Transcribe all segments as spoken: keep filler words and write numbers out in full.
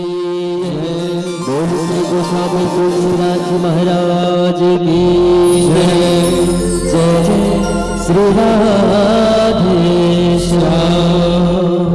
बोल श्री गोस्वामी तुलसीदास जी महाराज की जय। जय जय श्री राधे श्याम।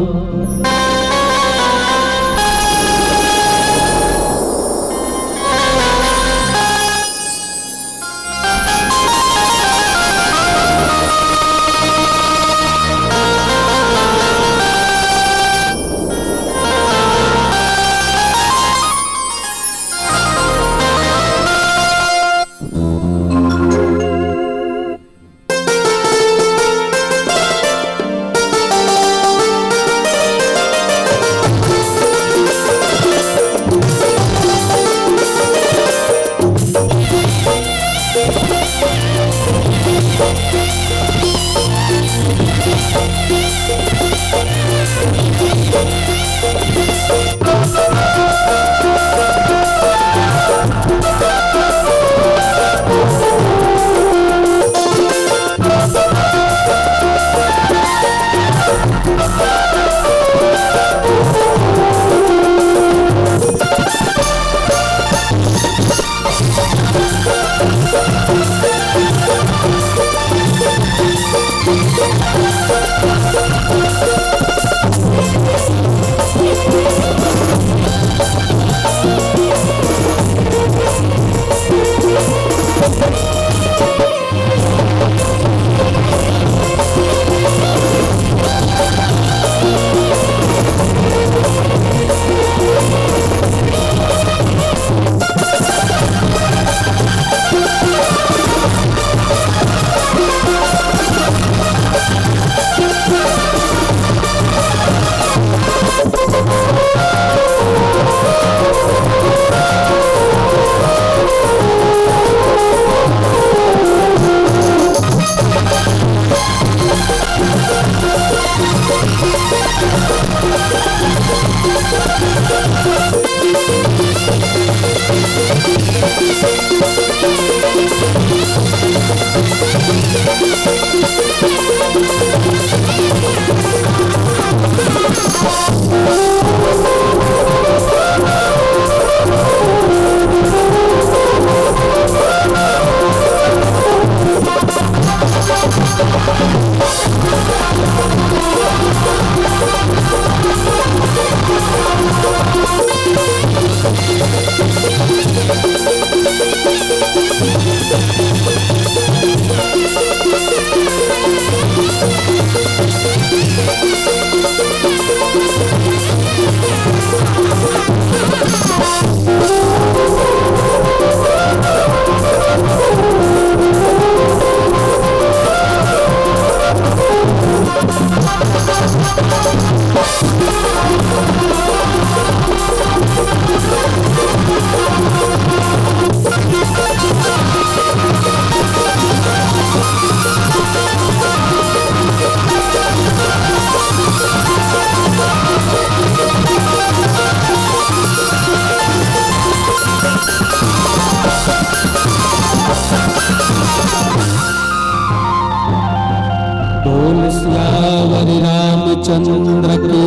बोल सियावर रामचंद्र की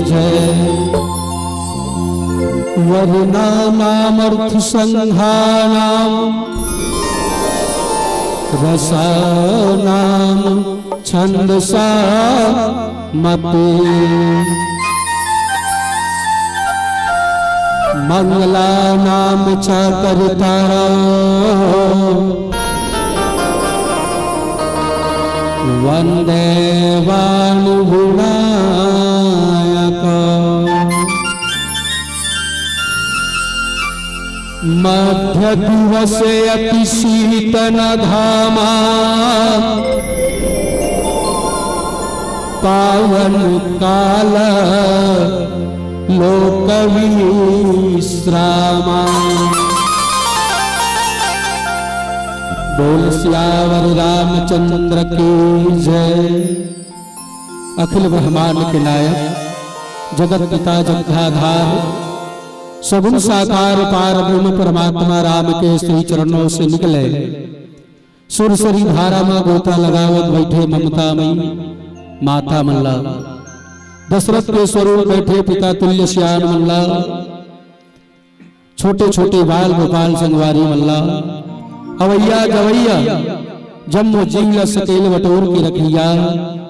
जय। वर्णानामर्थसंघानां रसानां छंदसामपि। मंगलानां च कर्तारौ वंदे वाणि गुणायकौ। मध्य दिवसे अपि सीतन धामा पावन काल लोक विश्रामा। बोल सियावर रामचंद्र की जय। अखिल ब्रह्मांड के नायक, जगत पिता, जगदाधार, सगुण साकार पार ब्रह्म परमात्मा राम के श्री चरणों से निकले सुरसरी धारा मा गोता लगावत बैठे ममता मई माता मन ला, दशरथ के स्वरूप बैठे पिता तुल्य सियान मन ला, छोटे छोटे बाल गोपाल संगवारी मन ला, अवैया जवैया जम्मो जीव ला सकेल बटोर के रखइया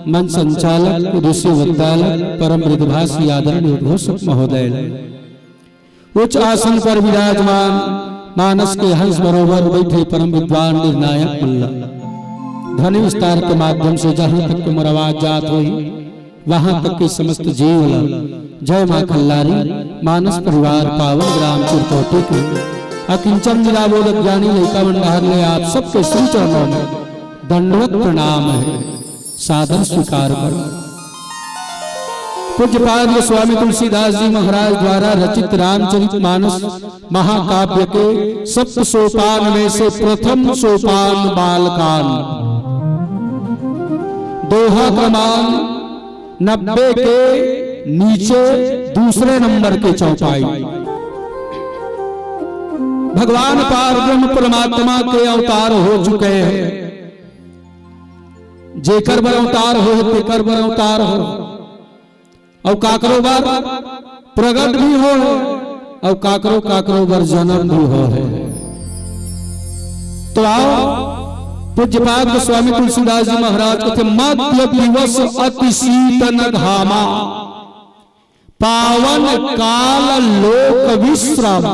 मन संचालक, ऋषि वक्तालक, परम मृदुभाषी आदरणीय उद्घोषक महोदय, उच्च आसन पर विराजमान मानस के हंस बरोबर बैठे परम विद्वान निर्णायक मन ला, ध्वनि विस्तार के माध्यम से जहाँ तक के मोर आवाज जात होही, वहां तक के समस्त जीव ला जय माँ खल्लारी, मानस परिवार, पावन ग्राम चिरकोटी के अकिंचन निराबोध अज्ञानी लइका मन डहर ले आप सबके श्री चरणों में दंडवत प्रणाम है, सादर स्वीकार करो। पूज्यपाद स्वामी तुलसीदास जी महाराज द्वारा रचित रामचरित मानस महाकाव्य के सप्त सोपान में से प्रथम सोपान बालकांड, दोहा क्रमांक नब्बे के नीचे दूसरे नंबर के चौपाई। भगवान पार ब्रह्म परमात्मा के अवतार हो चुके हैं। जेकर बर अवतार हो, तेकर बर अवतार हो। अउ काकरो बर प्रगट भी हो है, अउ काकरो काकरो बर जन्म भी हो है। तो आओ, पूज्यपाद स्वामी तुलसीदास जी महाराज कथे, "मध्य दिवस अति शीत न घामा, पावन काल लोक विश्राम।"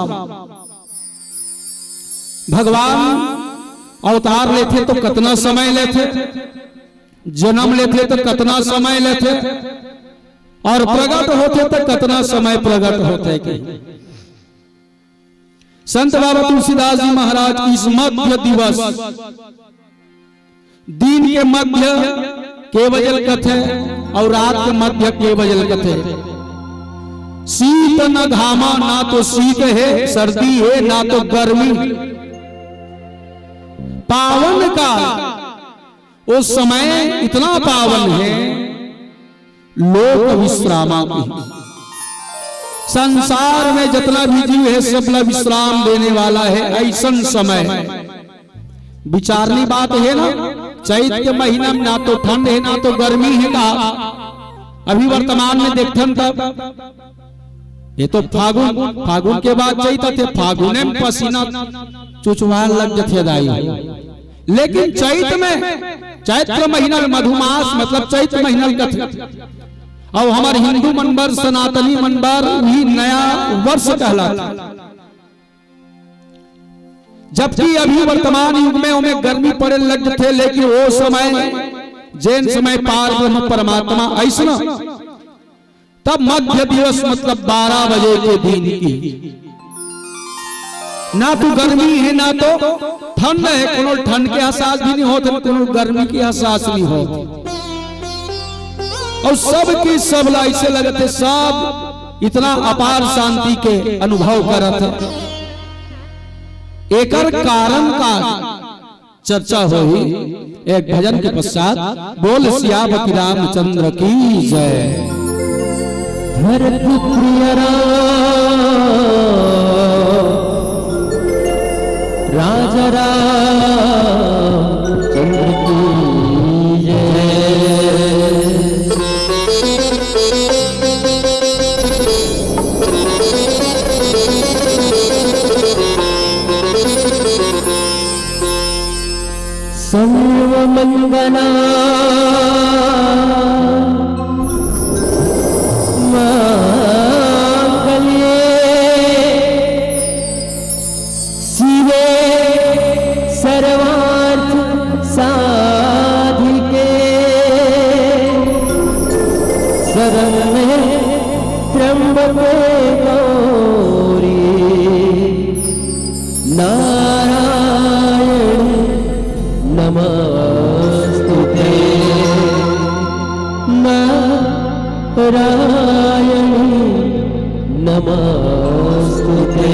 भगवान अवतार लेथे तो कतना समय लेथे, जन्म लेथे तो कतना समय लेथे, और प्रगट होथे त कतना समय प्रगट होथे के। संत बाबा तुलसीदास जी महाराज इस मध्य दिवस, दिन के मध्य के बजल कथे और रात के मध्य के बजल कथे। शीत न घामा, ना तो शीत है, सर्दी है, ना तो गर्मी। पावन का वो समय इतना पावन है, लोक विश्रामा की। संसार में जितना भी जीव है, सबला विश्राम देने वाला है ऐसन समय। विचारनी बात है ना, चैत के महीना में ना तो ठंड है, ना तो गर्मी है का। अभी वर्तमान में देखथन तब ये तो फागुन, फागुन के बाद चैत आथे, फागुने में पसीना चुचवाए लग जथे दाई। लेकिन चैत में, चैत्र महीना में मधुमास, मतलब चैत महीना कथे। अब हमर हिंदू मन बर, सनातनी मन बर भी नया वर्ष कहलाथे। जबकि अभी वर्तमान युग में ओमे गर्मी पड़े लग जथे, लेकिन वो समय, जेन समय पार ब्रह्म परमात्मा अइसना, तब मध्य दिवस मतलब बारह बजे के दिन की ना तो गर्मी है, ना तो ठंड है, कोनो ठंड के एहसास भी नहीं होत, कोनो गर्मी के एहसास नहीं होत। और सब के सब ला ऐसे लगत है, सब इतना अपार शांति के अनुभव करत है। एकर कारण का चर्चा होही एक भजन के पश्चात। बोल सियापति रामचंद्र की जय। भरत प्रिय राम, राजा रामचंद्र की जय। सर्वमंगला मांगल्ये शिवे सर्वार्थ साधिके शरण्ये त्र्यंबके गौरी नारायण नमस्तुते। नारायण नमस्तुते।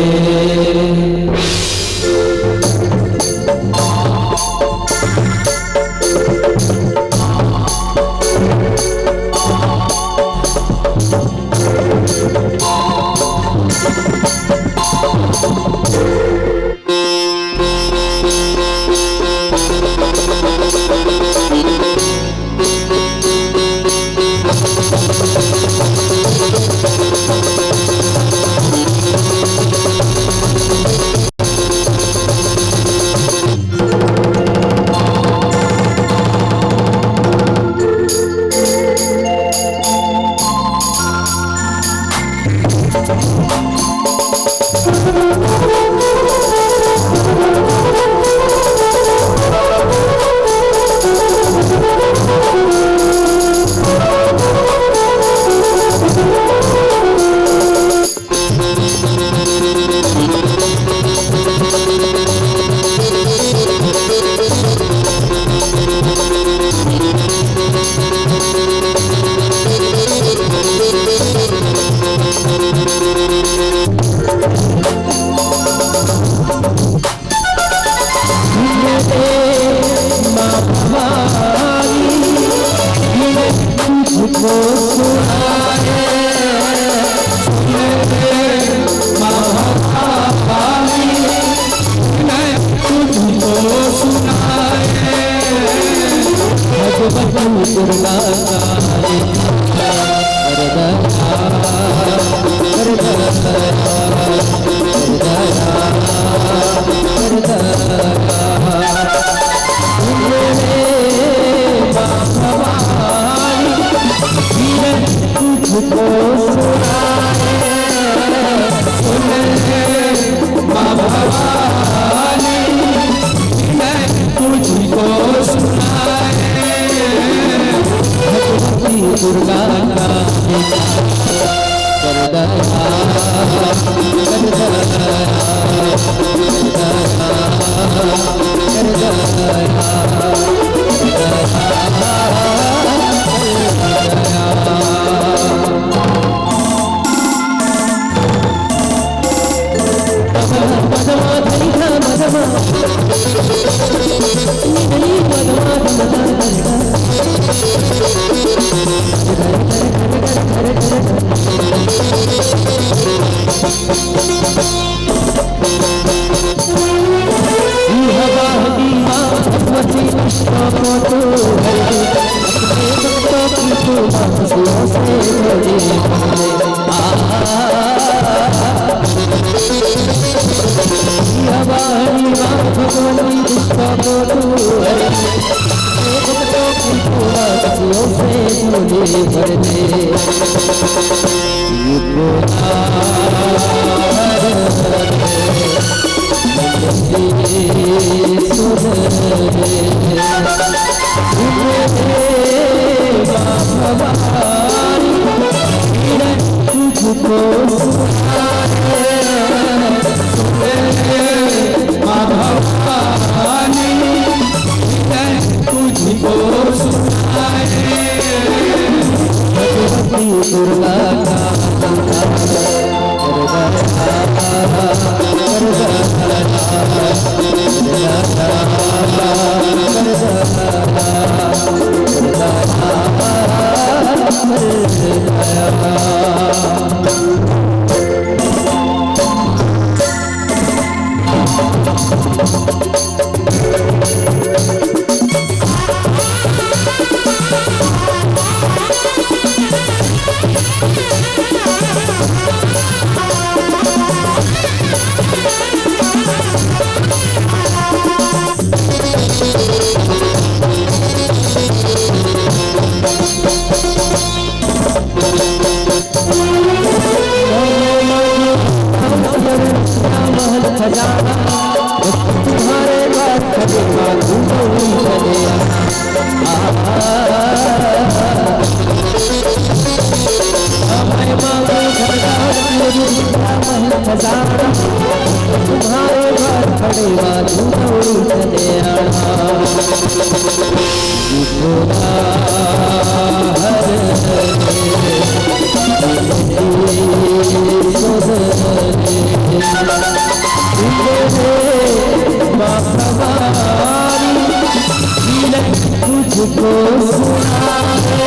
तुझको सुनाए,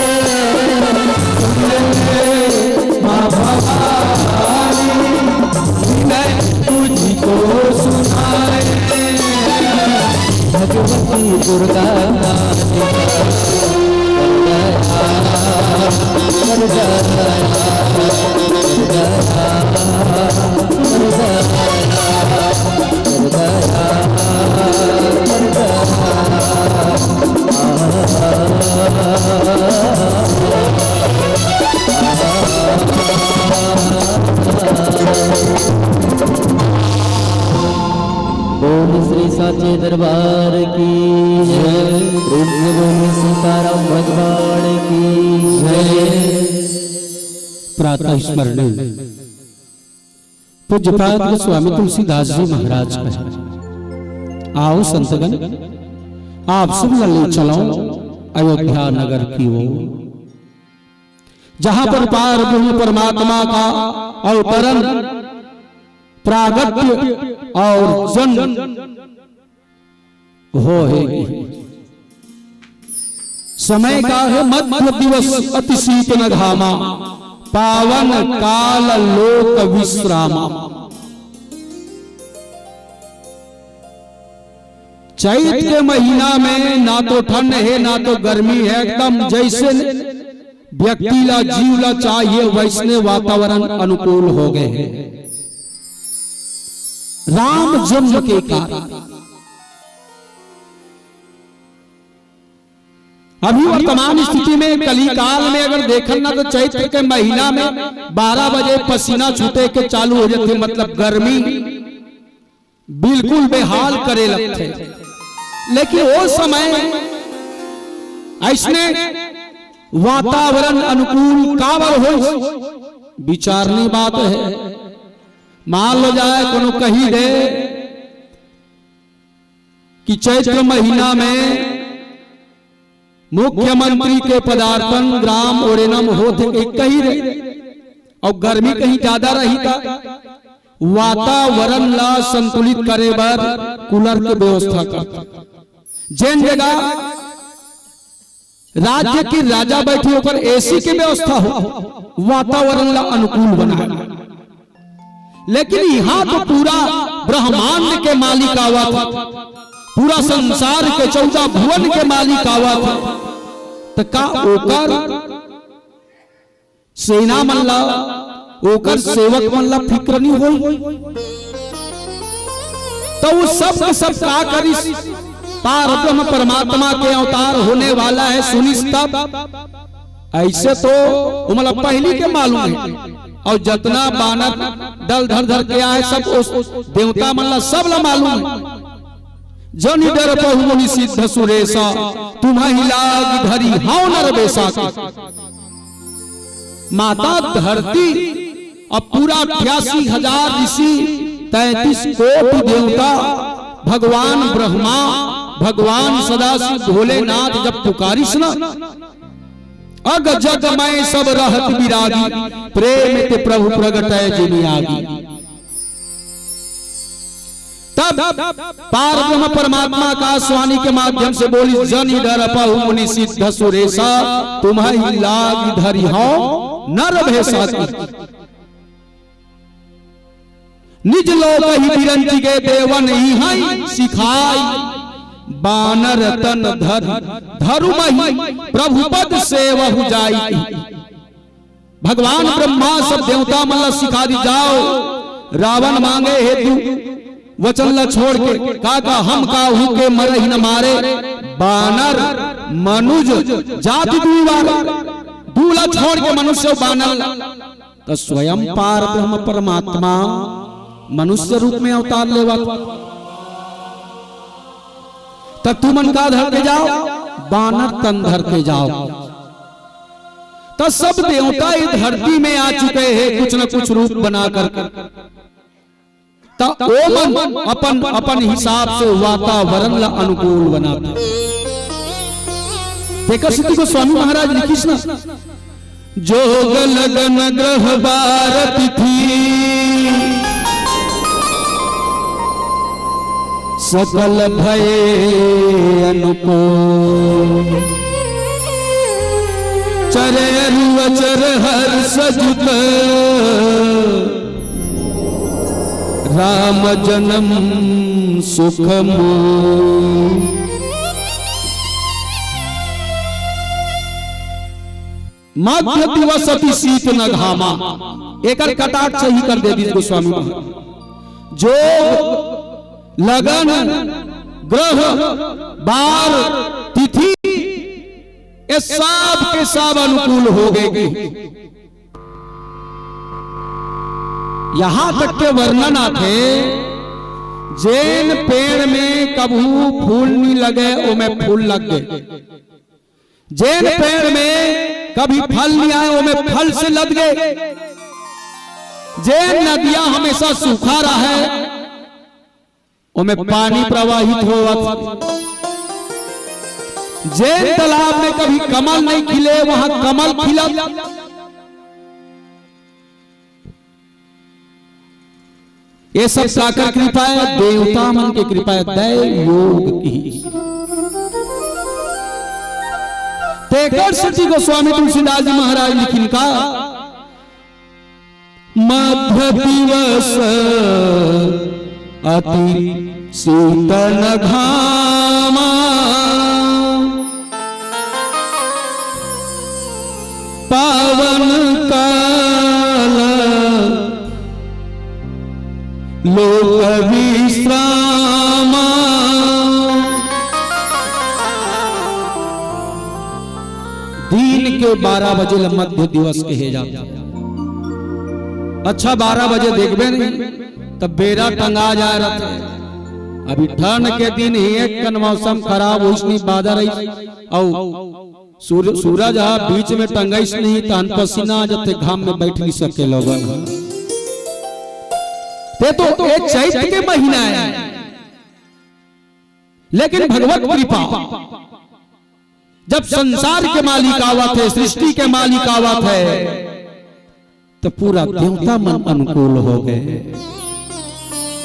सुन ले माँ भवानी, मैं तुझको सुनाए, भगवती दुर्गा काली। दुर्गा काली। बोल श्री साचे दरबार की जय। प्रेम से बोल सीताराम भगवान की जय। प्रातः स्मरण। पूज्यपाद गोस्वामी तुलसीदास जी महाराज कहे, आओ संतगण, आप सब ला ले चलो अयोध्या नगर की ओर, जहां पर पार ब्रह्म परमात्मा का अवतरण, प्रागट्य और जन्म हो हे। समय का हे मध्य दिवस अति शीत न घामा, पावन काल लोक विश्रामा। चैत के महीना में ना तो ठंड हे, ना तो गर्मी हे, एकदम जैसे व्यक्ति ला, जीव ला चाहिए, वैसने वातावरण अनुकूल हो गए हे राम जन्म के कारण। अभी वर्तमान स्थिति में, कलिकाल में अगर देखन ना, तो चैत्र के महीना में बारह बजे पसीना छूटे के चालू हो जाथे, मतलब गर्मी बिल्कुल बेहाल करे लगथे। लेकिन वो समय ऐसने वातावरण अनुकूल काबर हो, विचारनी बात हे। मान लो जाए कोनो कही दे कि चैत्र महीना में मुख्यमंत्री के पदार्पण ग्राम ओरेनम होत हे, कही रहे, और गर्मी कहीं ज्यादा रही था, वातावरण ला संतुलित करे बर कूलर के व्यवस्था कर। जेन जगह राज्य के राजा बैठे, ओकर एसी के व्यवस्था हो, वातावरण ला अनुकूल बनाए। लेकिन यहाँ तो पूरा ब्रह्मांड के मालिक आवत, पूरा संसार के चौदह भुवन के मालिक आवत, त का ओकर सेना मन ला, ओकर सेवक मन ला फिक्र नहीं होई? तो वो सब के सब का करिस? पार ब्रह्म परमात्मा के अवतार होने वाला हे, सुनिस तब। ऐसे तो ओमन ला पहिली के मालूम हे, और जतना बानर दल धर धर के आए, सब उस देवता मन ला, सब ला मालूम हे। जनि डरपहु मुनि सिद्ध सुरेसा, तुम्हहि लागि धरिहौं नर बेसा। माता धरती और पूरा अट्ठासी हजार ऋषि, तैंतीस कोटि देवता, भगवान ब्रह्मा, भगवान सदाशिव भोलेनाथ जब पुकारिस ना, अग जग मय सब रहत बिरागी, प्रेम ते प्रभु प्रगटै जिन आगी। तब पार ब्रह्म परमात्मा आकाशवाणी के माध्यम से बोलिस, जनि डरपहु मुनि सिद्ध सुरेसा, तुम्हहि लागि धरिहौं नर भेसा। निज लोकहि बिरंचि गे देवन इहंइ सिखाई, बानर तन धरि धरुमहि प्रभु पद सेवहु जाई। भगवान ब्रह्मा सब देवता मन ला सिखा दिस, जाओ, रावण मांगे हे दू वचन ला छोड़ के, का का हम काहू के मरहि न मारे, बानर मनुज जाति दुई बारे। दू ला छोड़ के मनुष्य बानर ला, त स्वयं पार ब्रह्म परमात्मा मनुष्य रूप में अवतार लेवत। त तुमन का धर के जाओ, बानर तन धर के जाओ। त सब देवता ये धरती में आ चुके हे कुछ न कुछ रूप बना कर। त ओमन अपन अपन हिसाब से वातावरण ला अनुकूल बनाथे। तेकर सेती गोस्वामी महाराज लिखिस ना, जोग लगन ग्रह बार तिथि सकल भय अनुकूल। चरे अरु अचर हर्ष जुत राम जन्म सुख मूल। मध्य दिवस अति शीत न घामा, एकर कटाक्ष ही कर दे दिस गोस्वामी महाराज। जोग, लगन, ग्रह, बार, तिथि, ये सब के सब अनुकूल हो गे। यहाँ तक के वर्णन आथे, जेन पेड़ में कभू फूल नी लगे, ओमे फूल लग गे। जेन पेड़ में कभी फल नी आए, ओमे फल से लद गे। जेन नदिया हमेशा सूखा रहय, ओमे पानी प्रवाहित होवत। जेन तालाब में कभी कमल नहीं खिले, वहां कमल खिलत। ये सब काकर कृपा हे? देवता मन के कृपा हे, दैव योग की। तेकर सेती गोस्वामी तुलसीदास जी महाराज लिखिन का, मध्य दिवस अति शीतल घामा, पावन काल लोक विश्रामा। दिन के बारह बजे ल मध्य दिवस कहे जाथे। अच्छा, बारह बजे देखबे नहीं, तब बेरा टंगा जाय रहथे। अभी ठंड के दिन ही, एक कन मौसम खराब होइस नहीं, बादर रहिस, अउ सूर-, सूरज हा बीच में टंगाइस नहीं, तहन पसीना आ जाथे, घाम में बैठ नहीं सके लोगन। ते तो ये चैत के महीना हे, लेकिन भगवत कृपा, जब संसार के मालिक आवत हे, सृष्टि के मालिक आवत हे, तो पूरा देवता मन अनुकूल हो गए,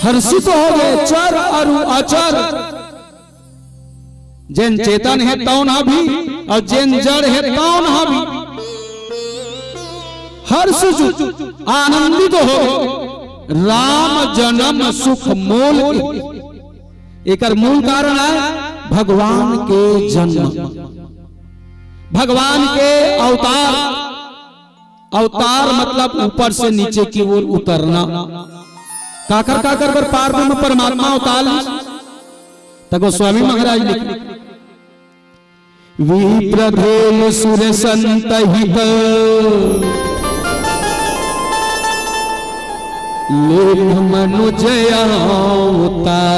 हर्षित हो गए, चर अरु अचर। जेन चेतन हे तौन हा भी, अउ जेन जड़ हे तौन हा भी हर्ष जुट, आनंदित हो। राम जन्म सुख मोल के, एकर मूल कारण हे भगवान के जन्म, भगवान के अवतार। अवतार मतलब ऊपर से नीचे की ओर उतरना। काकर काकर बर पार ब्रह्म परमात्मा अवतार लिस? त गोस्वामी महाराज लिखे, विप्रधेनु सुर संत हित, लेन मनुज अवतार।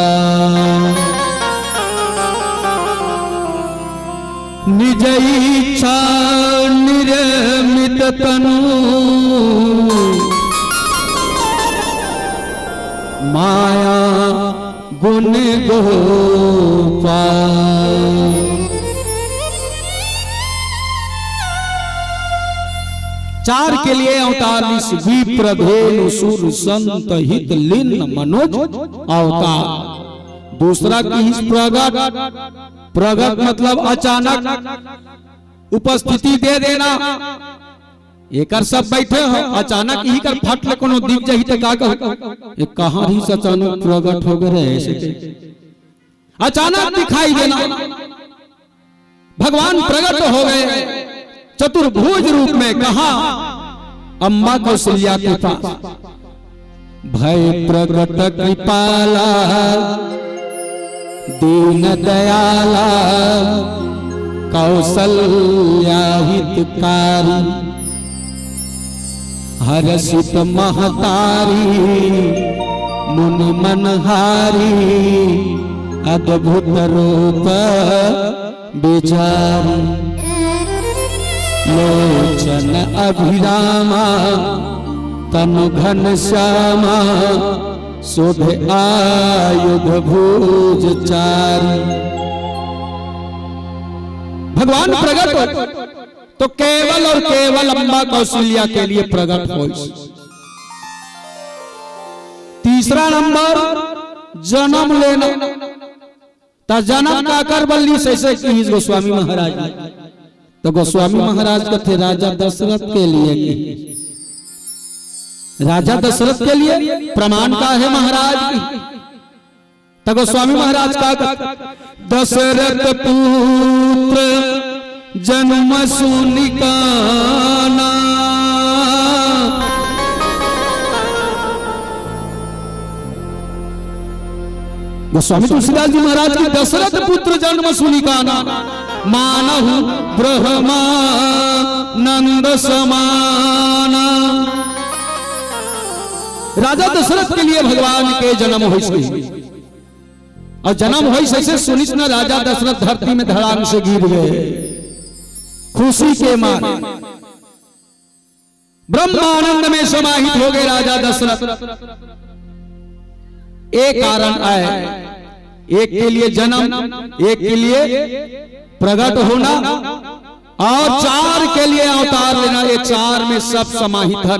निज इच्छा निर्मित तनु, माया गुण गोपाल। चार के लिए अवतार लिस, विप्र धेनु सुर संत हित लीन मनोज अवतार। दूसरा किहिस प्रगट, प्रगट मतलब अचानक उपस्थिति दे देना। एकर सब बैठे हो, अचानक इही कर फट ले कोनो दिख जाही त का कहू? ये कहाँ रहिस, अचानक प्रगट हो गए रहे ऐसे के। अचानक दिखाई देना, भगवान प्रगट हो गए चतुर्भुज रूप में। कहा? अम्बा कौशल्या के पास। भय प्रगट कृपाला दीन दयाला कौशल्या हितकारी। हरषित महतारी मुनि मनहारी अद्भुत रूप विचारी। लोचन अभिरामा तनु घनश्यामा सुध आयुध भुज चारी। भगवान प्रगट तो केवल और केवल अम्बा कौशल्या के लिए प्रगट होइस। तीसरा नंबर, जन्म लेना। त जन्म काकर बर लिस, ऐसे किहिस गोस्वामी महाराज ने। तो गोस्वामी महाराज कथे, राजा दशरथ के लिए किहिस। राजा दशरथ के लिए प्रमाण का है महाराज की? त गोस्वामी महाराज का कथे, दशरथ पुत्र जन्म सुनि काना। गोस्वामी तुलसीदास जी महाराज की, दशरथ पुत्र जन्म सुनि काना, मानहु ब्रह्मानंद समाना। राजा दशरथ के लिए भगवान के जन्म होइस। अउ जन्म होइस, ऐसे सुनिस न, राजा दशरथ धरती में धड़ाम से गिर गए खुशी के मारे। ब्रह्मानंद में समाहित हो गए राजा दशरथ। एक कारण आए, एक के लिए जन्म, एक के लिए प्रकट होना और चार के लिए अवतार लेना। ये चार में सब समाहित है।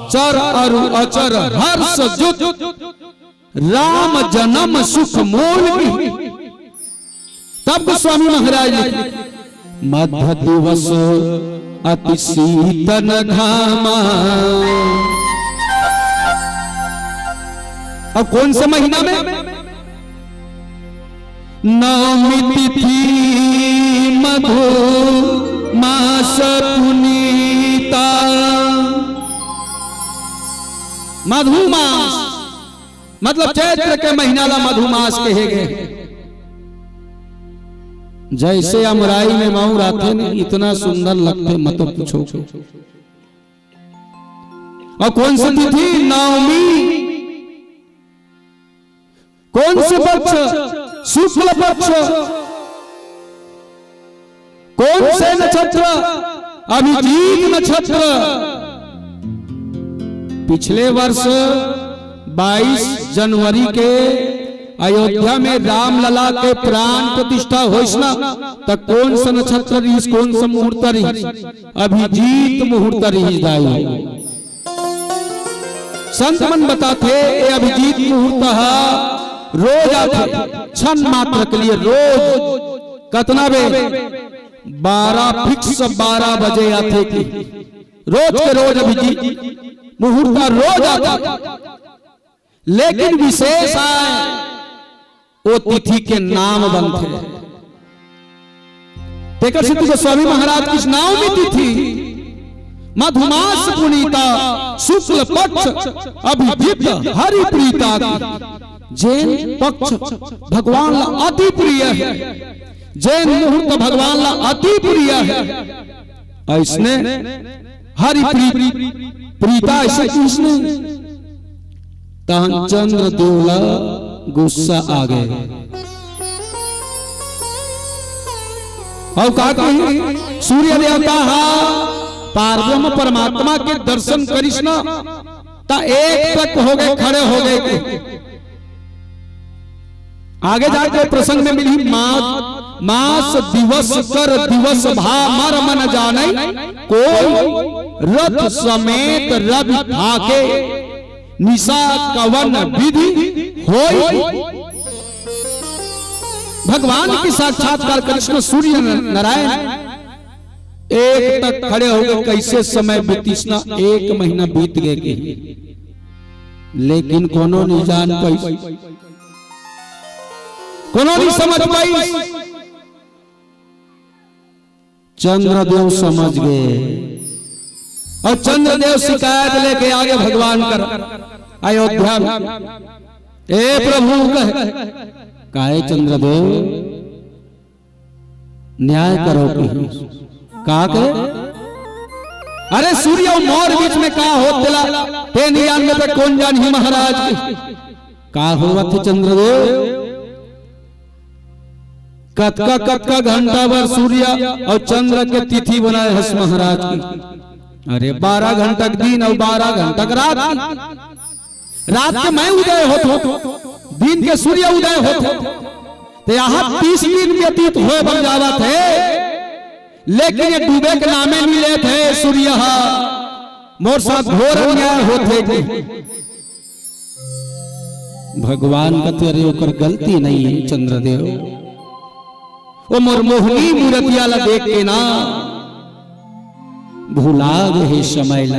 चर अरु अचर हर्ष जुत राम जन्म सुख मोल की। तब गोस्वामी महाराज लिखे, मध्य दिवस अति शीतन घामा। और कौन से महीना में? नवमी तिथि मधु मास पुनीता। मधु मास मतलब चैत्र के महीना ला मधुमास कहे गए। जैसे अमराई में मऊर आथे न, इतना सुंदर लगथे, मत पूछो। और कौन सी तिथि? नवमी। कौन से पक्ष? शुक्ल पक्ष। कौन से नक्षत्र? अभिजीत नक्षत्र। पिछले वर्ष बाईस जनवरी के अयोध्या में रामलला के प्राण प्रतिष्ठा होइस ना, त कौन सा नक्षत्र रहिस, कौन सा मुहूर्त रहिस? अभिजीत मुहूर्त रहिस दाई। संत मन बताथे, ए अभिजीत मुहूर्त ह रोज आथे, क्षण मात्र के लिए रोज। कतना बे? बारह, फिक्स बारह बजे आथे कि रोज के रोज अभिजीत मुहूर्त रोज आथे, लेकिन विशेष आय, वो तिथि के नाम बनथे। तेकर सेती गोस्वामी महाराज किस नाम में तिथि, मधुमास पुनीता शुक्ल पक्ष अभिजीत हरि प्रीता की। जेन पक्ष भगवान ला अति प्रिय है, जेन मुहूर्त भगवान ला अति प्रिय है, ऐसने हरि प्री-, प्रीता ऐसे कृष्ण तहन चंद्रदेव ला गुस्सा आ गए। और का कही, सूर्य देवता हा पारब्रह्म परमात्मा के दर्शन करिस ना, त एक तक हो गए, खड़े हो गए। आगे जाके प्रसंग में मिली, मा-, मास दिवस कर दिवस भा मर्म न जाने, कोई रथ समेत रवि थाके, निशा कवन विधि होई। भगवान के साक्षात्कार कृष्ण सूर्य न-, नारायण एक तक खड़े हो गए, कैसे समय बीतीस ना, एक महीना बीत गए के, लेकिन कोनो नहीं जान पाई, कोनो नहीं समझ पाई। चंद्रदेव समझ गए और चंद्रदेव शिकायत लेके आगे भगवान कर अयोध्या में, ए प्रभु कहे, काहे चंद्रदेव न्याय करो कही। का कहे? अरे सूर्य अउ मोर बीच में का होत तेला, ते नहीं जान में कौन जान ही महाराज की। का होवत हे चंद्रदेव? कतका कतका घंटा बर सूर्य अउ चंद्र के तिथि बनाए हस महाराज की। अरे बारह घंटा के दिन अउ बारह घंटा के रात। रात के मैं उदय होत हो, दिन के सूर्य उदय होत हो, तो यहाँ तीस दिन व्यतीत होए बर जावत हे, लेकिन ये डूबे के नामे नहीं लेत हे सूर्य हा। मोर साथ घोर अन्याय होत हे कि भगवान कथे, अरे ओकर गलती नहीं है चंद्रदेव, वो मोर मोहनी मूरतिया ला देख के ना भुला गे हे समय ला।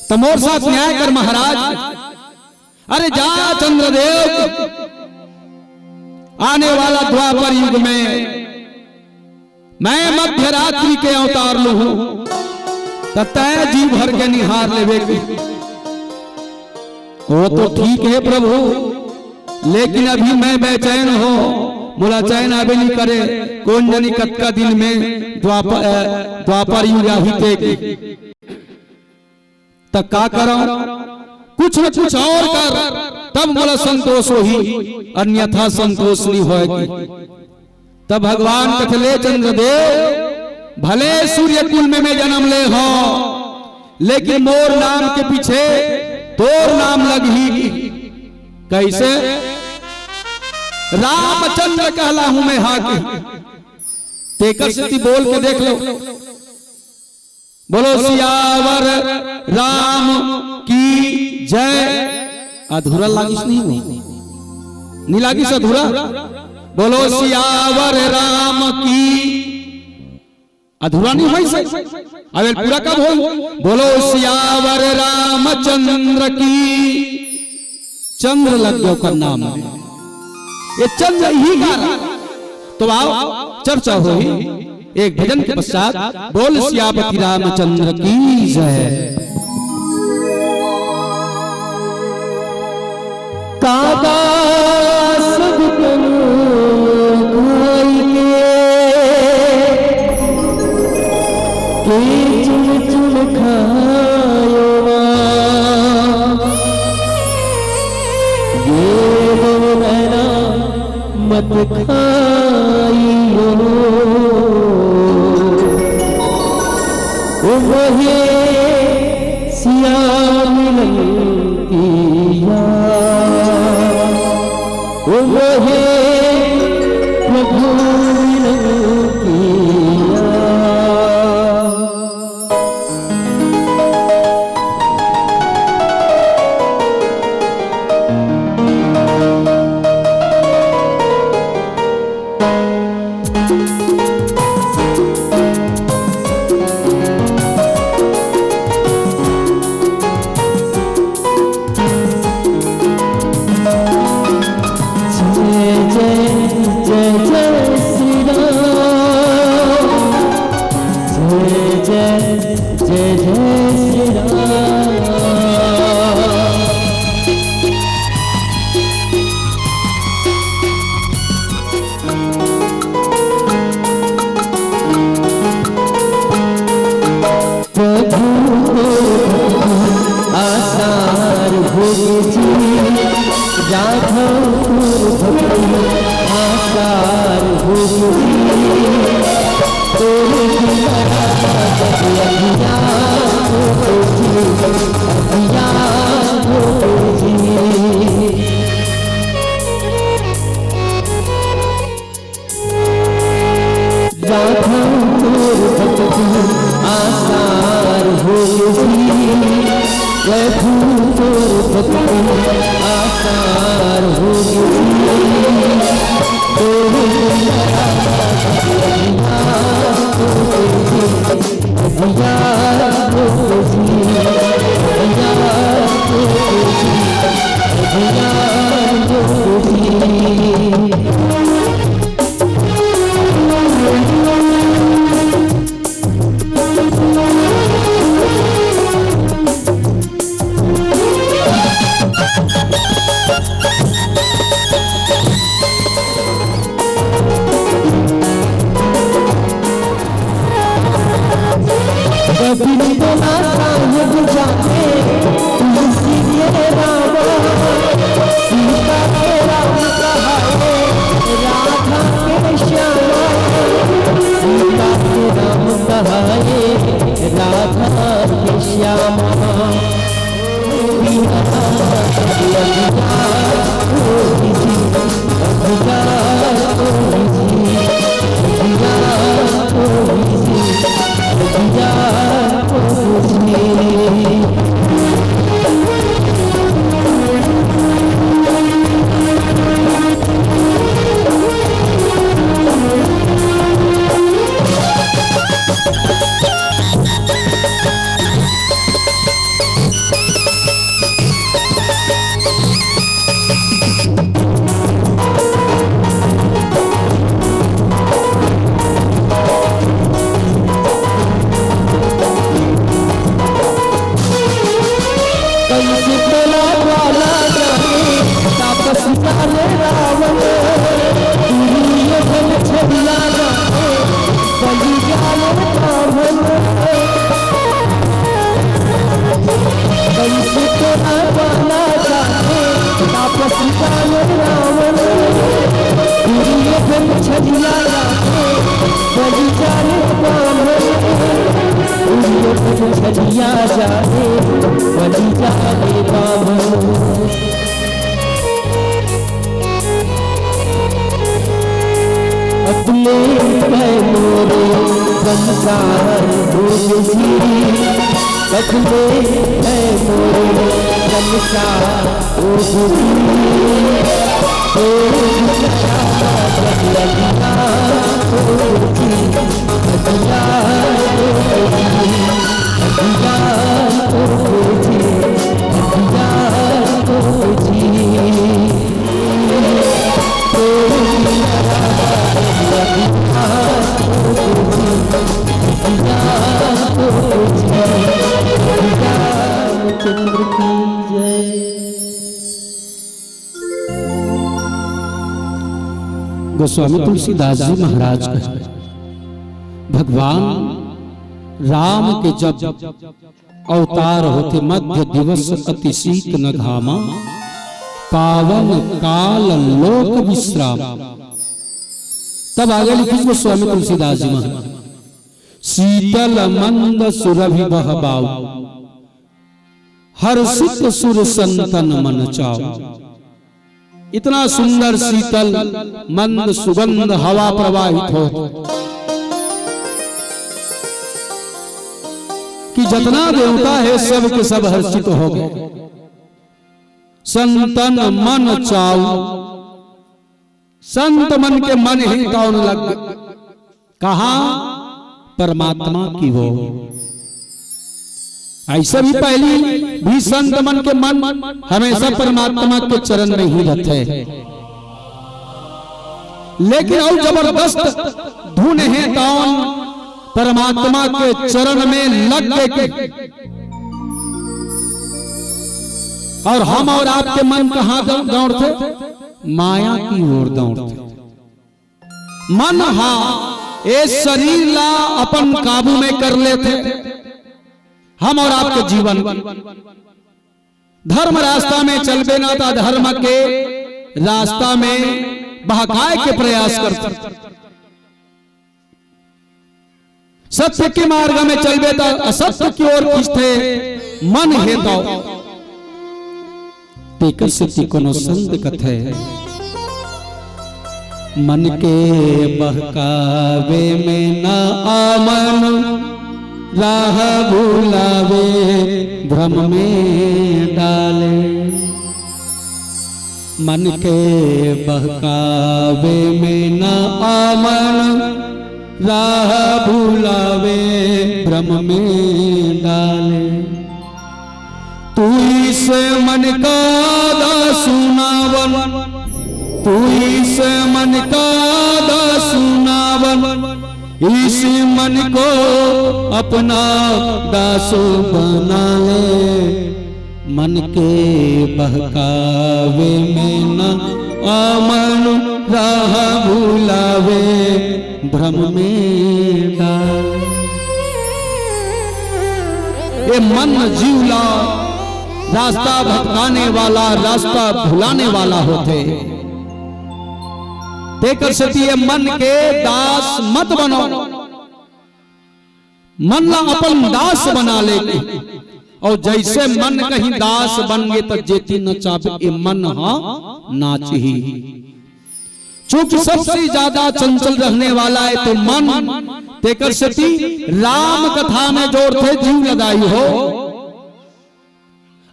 त मोर साथ न्याय कर महाराज। अरे जा चंद्रदेव, आने वाला द्वापर युग में मैं मध्य रात्रि के अवतार लूं हूं, त तय जी भर के निहार लेवे की। वो तो ठीक है प्रभु, लेकिन अभी मैं बेचैन हो, मोला चैन आबे नहीं करे। कौन जानी कतका दिन में द्वापर, अ, द्वापर युग आही ते की। त का करंव? कुछ न कुछ और कर, तब मोला संतोष होही, अन्यथा संतोष नहीं होय की। तब भगवान कथे, ले चंद्रदेव, भले सूर्य कुल में मैं जन्म ले हो, लेकिन मोर नाम के पीछे तोर नाम लगही। कइसे? रामचंद्र कहलाहूं मैं हाकी। तेकर सेती बोल के देख लो। बोलो सियावर राम की जय। अधूरा लागिस नहीं हो? नहीं लागिस अधूरा? बोलो सियावर राम की। अधूरा नहीं होइस हे। अब एला पूरा कब होई? बोलो सियावर रामचंद्र की। चंद्र लग गया ओकर नाम में। ये चंद्र ही कारण। तो आओ, चर्चा होई एक भजन के पश्चात। बोल सियापति रामचंद्र की जय। काका सब तन खाई के, के चुन चुन खायो माँ। ये नैना मत खाइयो। ओ मोहे सिया मिलन की याद, ओ मोहे प्रभु मिलन की याद। जय जय जय जय श्री राम। जय जय जय जय श्री राम। प्रभु आसार भोग जी, राघव भक्ति आसार भोग जी। तोरे बिना जग अभिया भोग जी, अभिया भोग जी। राघव तोर भक्ति आसार होय जी, प्रभु तोर भक्ति आसार होय जी। तोर भक्ति आसार होय जी, अभिया होय जी, अभिया होय जी, अभिया होय जी। गोविंद साहेब जाने तुलसी के रामा, सीता के राम कहाए राधा के श्यामा, सीता के राम कहाए राधा के श्यामा। कैसे तोला वाला जाने, तापस जाने रावण, दुर्योधन छलिया जाने, बलि जाने रावण। कैसे तोला वाला जाने, तापस जाने रावण, दुर्योधन छलिया जाने, बलि जाने रावण। छलिया जाए, बलि जाए बाबू। अपने है मोरे संसार भोग जी, अपने है मोरे संसार भोग जी। ओ जी, लगिया भोग जी, लगिया भोग जी, लगिया भोग जी, लगिया भोग जी। गोस्वामी तुलसीदास जी महाराज कहे, भगवान राम के जब अवतार होथे, मध्य दिवस अति शीत न घामा, पावन काल लोक विश्राम। तब आगे लिखिस गोस्वामी तुलसीदास जी महाराज, शीतल मंद सुरभि बहबाऊ, हर्षित सुर संतन मन चाऊ। इतना सुंदर शीतल मंद सुगंध हवा प्रवाहित हो कि जतना देवता है, सब के सब हर्षित हो गए। संतन मन चाऊ, संत मन के मन ही कौन लग गए? कहा? परमात्मा की ओर। ऐसे भी पहली भी संत मन के मन हमेशा परमात्मा के चरण में ही रहते हैं, लेकिन और जबरदस्त धुन है तौन परमात्मा के चरण में लग गए कि और हम और आपके मन कहाँ दौ-, दौड़ते? माया की ओर दौड़ते। मन हा ए शरीर ला अपन काबू में कर लेथे। हम और आपके जीवन धर्म रास्ता में चलबे ना, त अधर्म के रास्ता में बहकाए के प्रयास करथे। सत्य के मार्ग में चलबे, त असत्य की ओर खींचथे मन हे तो। तेकर सेती कोनो संत कथे, मन के बहकावे में ना आमन, राह भुलावे भ्रम में डाले। मन के बहकावे में ना आमन, राह भुलावे भ्रम में डाले। तू इस मन का दास सुनावन, तू इस मन का दास सुनावन, इस मन को अपना दास बना ले। मन के बहकावे में ना आमन, राह भुलावे भ्रम में डाल। ये मन जीव ला रास्ता भटकाने वाला, रास्ता भुलाने वाला होथे। तेकर सेती ये मन के दास मत बनो, मन ला अपन दास बना ले। और जैसे मन कहीं दास बन गे, त जेती नचाबे, ये मन हा नाचही। चूंकि सबसे ज्यादा चंचल रहने वाला है तो मन, तेकर सेती राम कथा में जोरथे जीव लगाई हो।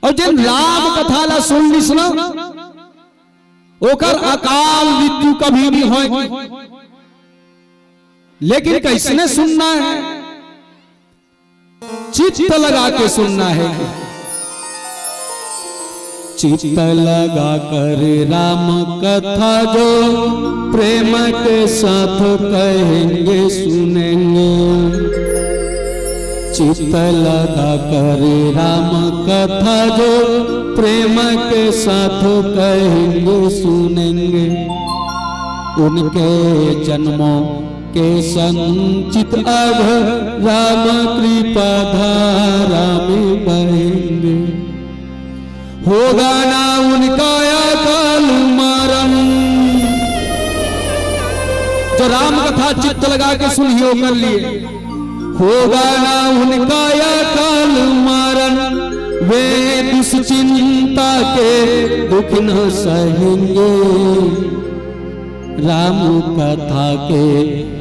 और जिन राम कथा ला सुन लिस ना, ओकर अकाल मृत्यु कभी नहीं होय। लेकिन कैसने सुनना है? चित्त लगा के सुनना है। चित्त लगा कर राम कथा जो प्रेम के साथ कहेंगे सुनेंगे। चित्त लगा कर राम कथा जो प्रेम के साथ कहेंगे सुनेंगे। उनके जन्मों के संचित अघ राम कृपा धारा में बहेंगे। होगा ना उनका अकाल मरण। जो राम कथा चित्त लगा के सुनियो कर लिए, होगा ना उनका अकाल वे दुश्चिंता के दुख न सहेंगे, राम कथा के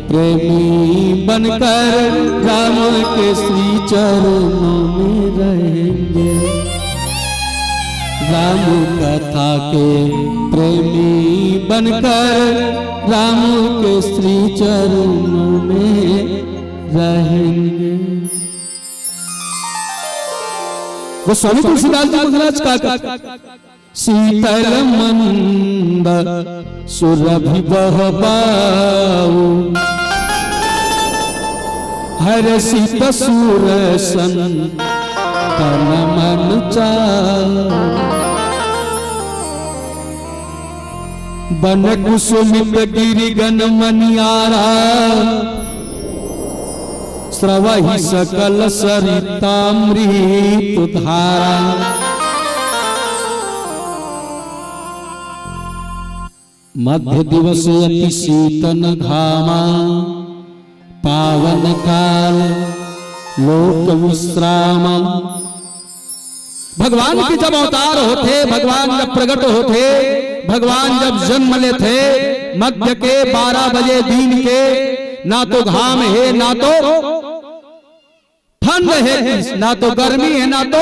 प्रेमी बनकर राम के श्री चरणों में रहेंगे। राम कथा के प्रेमी बनकर राम के श्री चरणों में रहेंगे। गोस्वामी तुलसीदास जी महाराज का शीतल मंद सुरभि बहबाऊ, हर्षित सुर संतन मन चाऊ। बन कुसुमित गिरि गन मनियारा, स्रवहि सकल सरितामृत धारा। मध्य दिवस अति शीतन घामा, पावन काल लोक विश्रामा। भगवान के जब अवतार होथे, भगवान जब प्रगट होथे, भगवान जब जन्म लेथे, मध्य के बारह बजे दिन के, ना तो घाम हे, ना तो ठंड हे, ना तो गर्मी हे, ना तो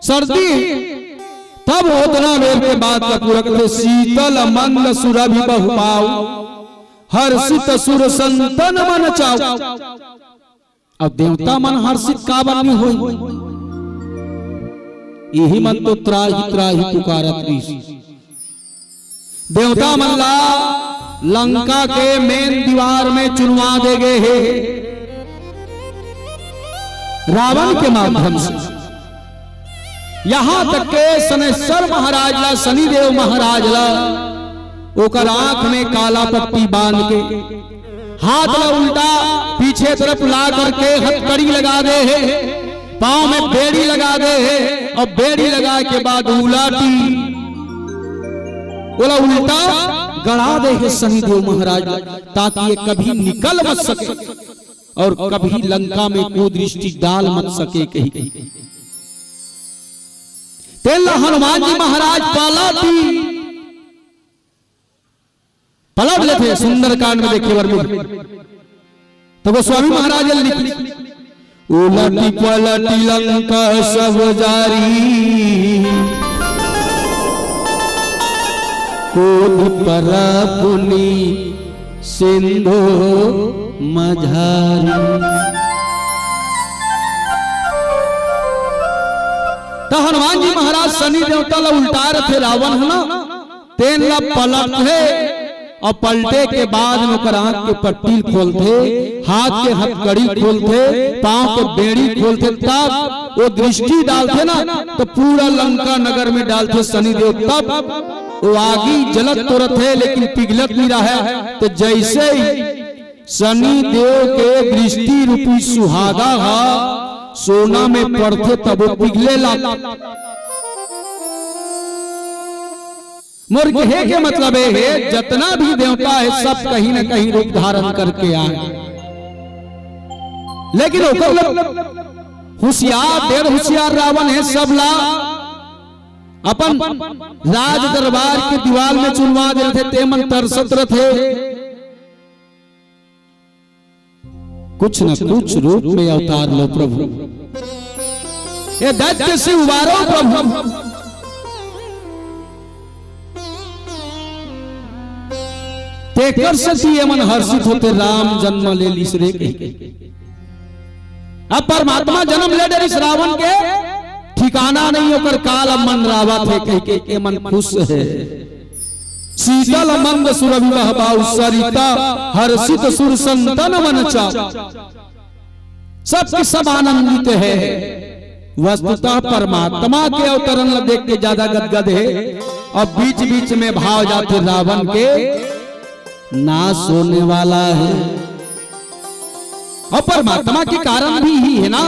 सर्दी हे। तब ओतना बेर के बात का पूरा करथे, शीतल मंद सुरभि बहबाऊ, हर्षित सुर संतन मन चाऊ। अब देवता मन हर्षित काबर नहीं होई? इही मन तो त्राहि त्राहि पुकारत रहिस। देवता मन ला लंका के मेन दीवार में चुनवा दे गए हे रावण के माध्यम से। यहां तक के शनेश्वर महाराज ला, शनिदेव महाराज ला, ओकर आंख में काला पट्टी बांध के, हाथ ला उल्टा पीछे तरफ ला करके हथकड़ी लगा दे हे, पांव में बेड़ी लगा दे हे, और बेड़ी लगा के बाद उलाटी, ओला उल्टा गड़ा दे हे शनिदेव महाराज, ताकि ये कभी निकल मत सके और कभी लंका में कुदृष्टि डाल मत सके कही। तेला हनुमान जी महाराज पालाटी पलट लेथे, सुंदरकांड में देखे बर मिल। तो गोस्वामी महाराज लिख, उलटी पलटी लंका सब जारी, कोद पर पुनि सिंधु मझारी। तो हनुमान जी महाराज शनि देवता ला उल्टा रथे, रावण है ना, तेन ला पलटथे और पलटे के बाद में ओकर आंख के पट्टी खोलथे, हाथ के हथकड़ी खोलथे, पांव के बेड़ी खोलथे, तब वो दृष्टि डालथे ना, तो पूरा लंका नगर में डालथे शनिदेव, तब वो आगी जलत तो रथे लेकिन पिघलत नहीं रहे। तो जैसे ही शनिदेव के दृष्टि रूपी सुहागा हा सोना में पड़थे, तब वो पिघले लागथे। मोर कहे के मतलब ये हे, जतना भी देवता हे, सब कहीं न कहीं रूप धारण करके आए, लेकिन ओकर लोग होशियार, डेढ़ होशियार रावण हे, सब ला अपन राज दरबार के दीवार में चुनवा देथे, ते मन तरसत रथे। कुछ न कुछ रूप में अवतार लो प्रभु, ये दैत्य से उबारो प्रभु। तेकर सेती ये मन हर्षित होथे, राम जन्म ले लिस रे कहिके। अब परमात्मा जन्म ले डरिस, रावण के ठिकाना नहीं, ओकर काल अब मंडरावत हे कहिके ये मन खुश हे। शीतल मंद सुरभि बहबाऊ, सरिता हर्षित सुर संतन मन चाऊ। सब के सब आनंदित हे। वस्तुतः परमात्मा के अवतरण ला देख के ज्यादा गदगद हे। अब बीच बीच में भाव जाथे रावण के नाश होने वाला हे। और परमात्मा के कारण भी ही हे ना,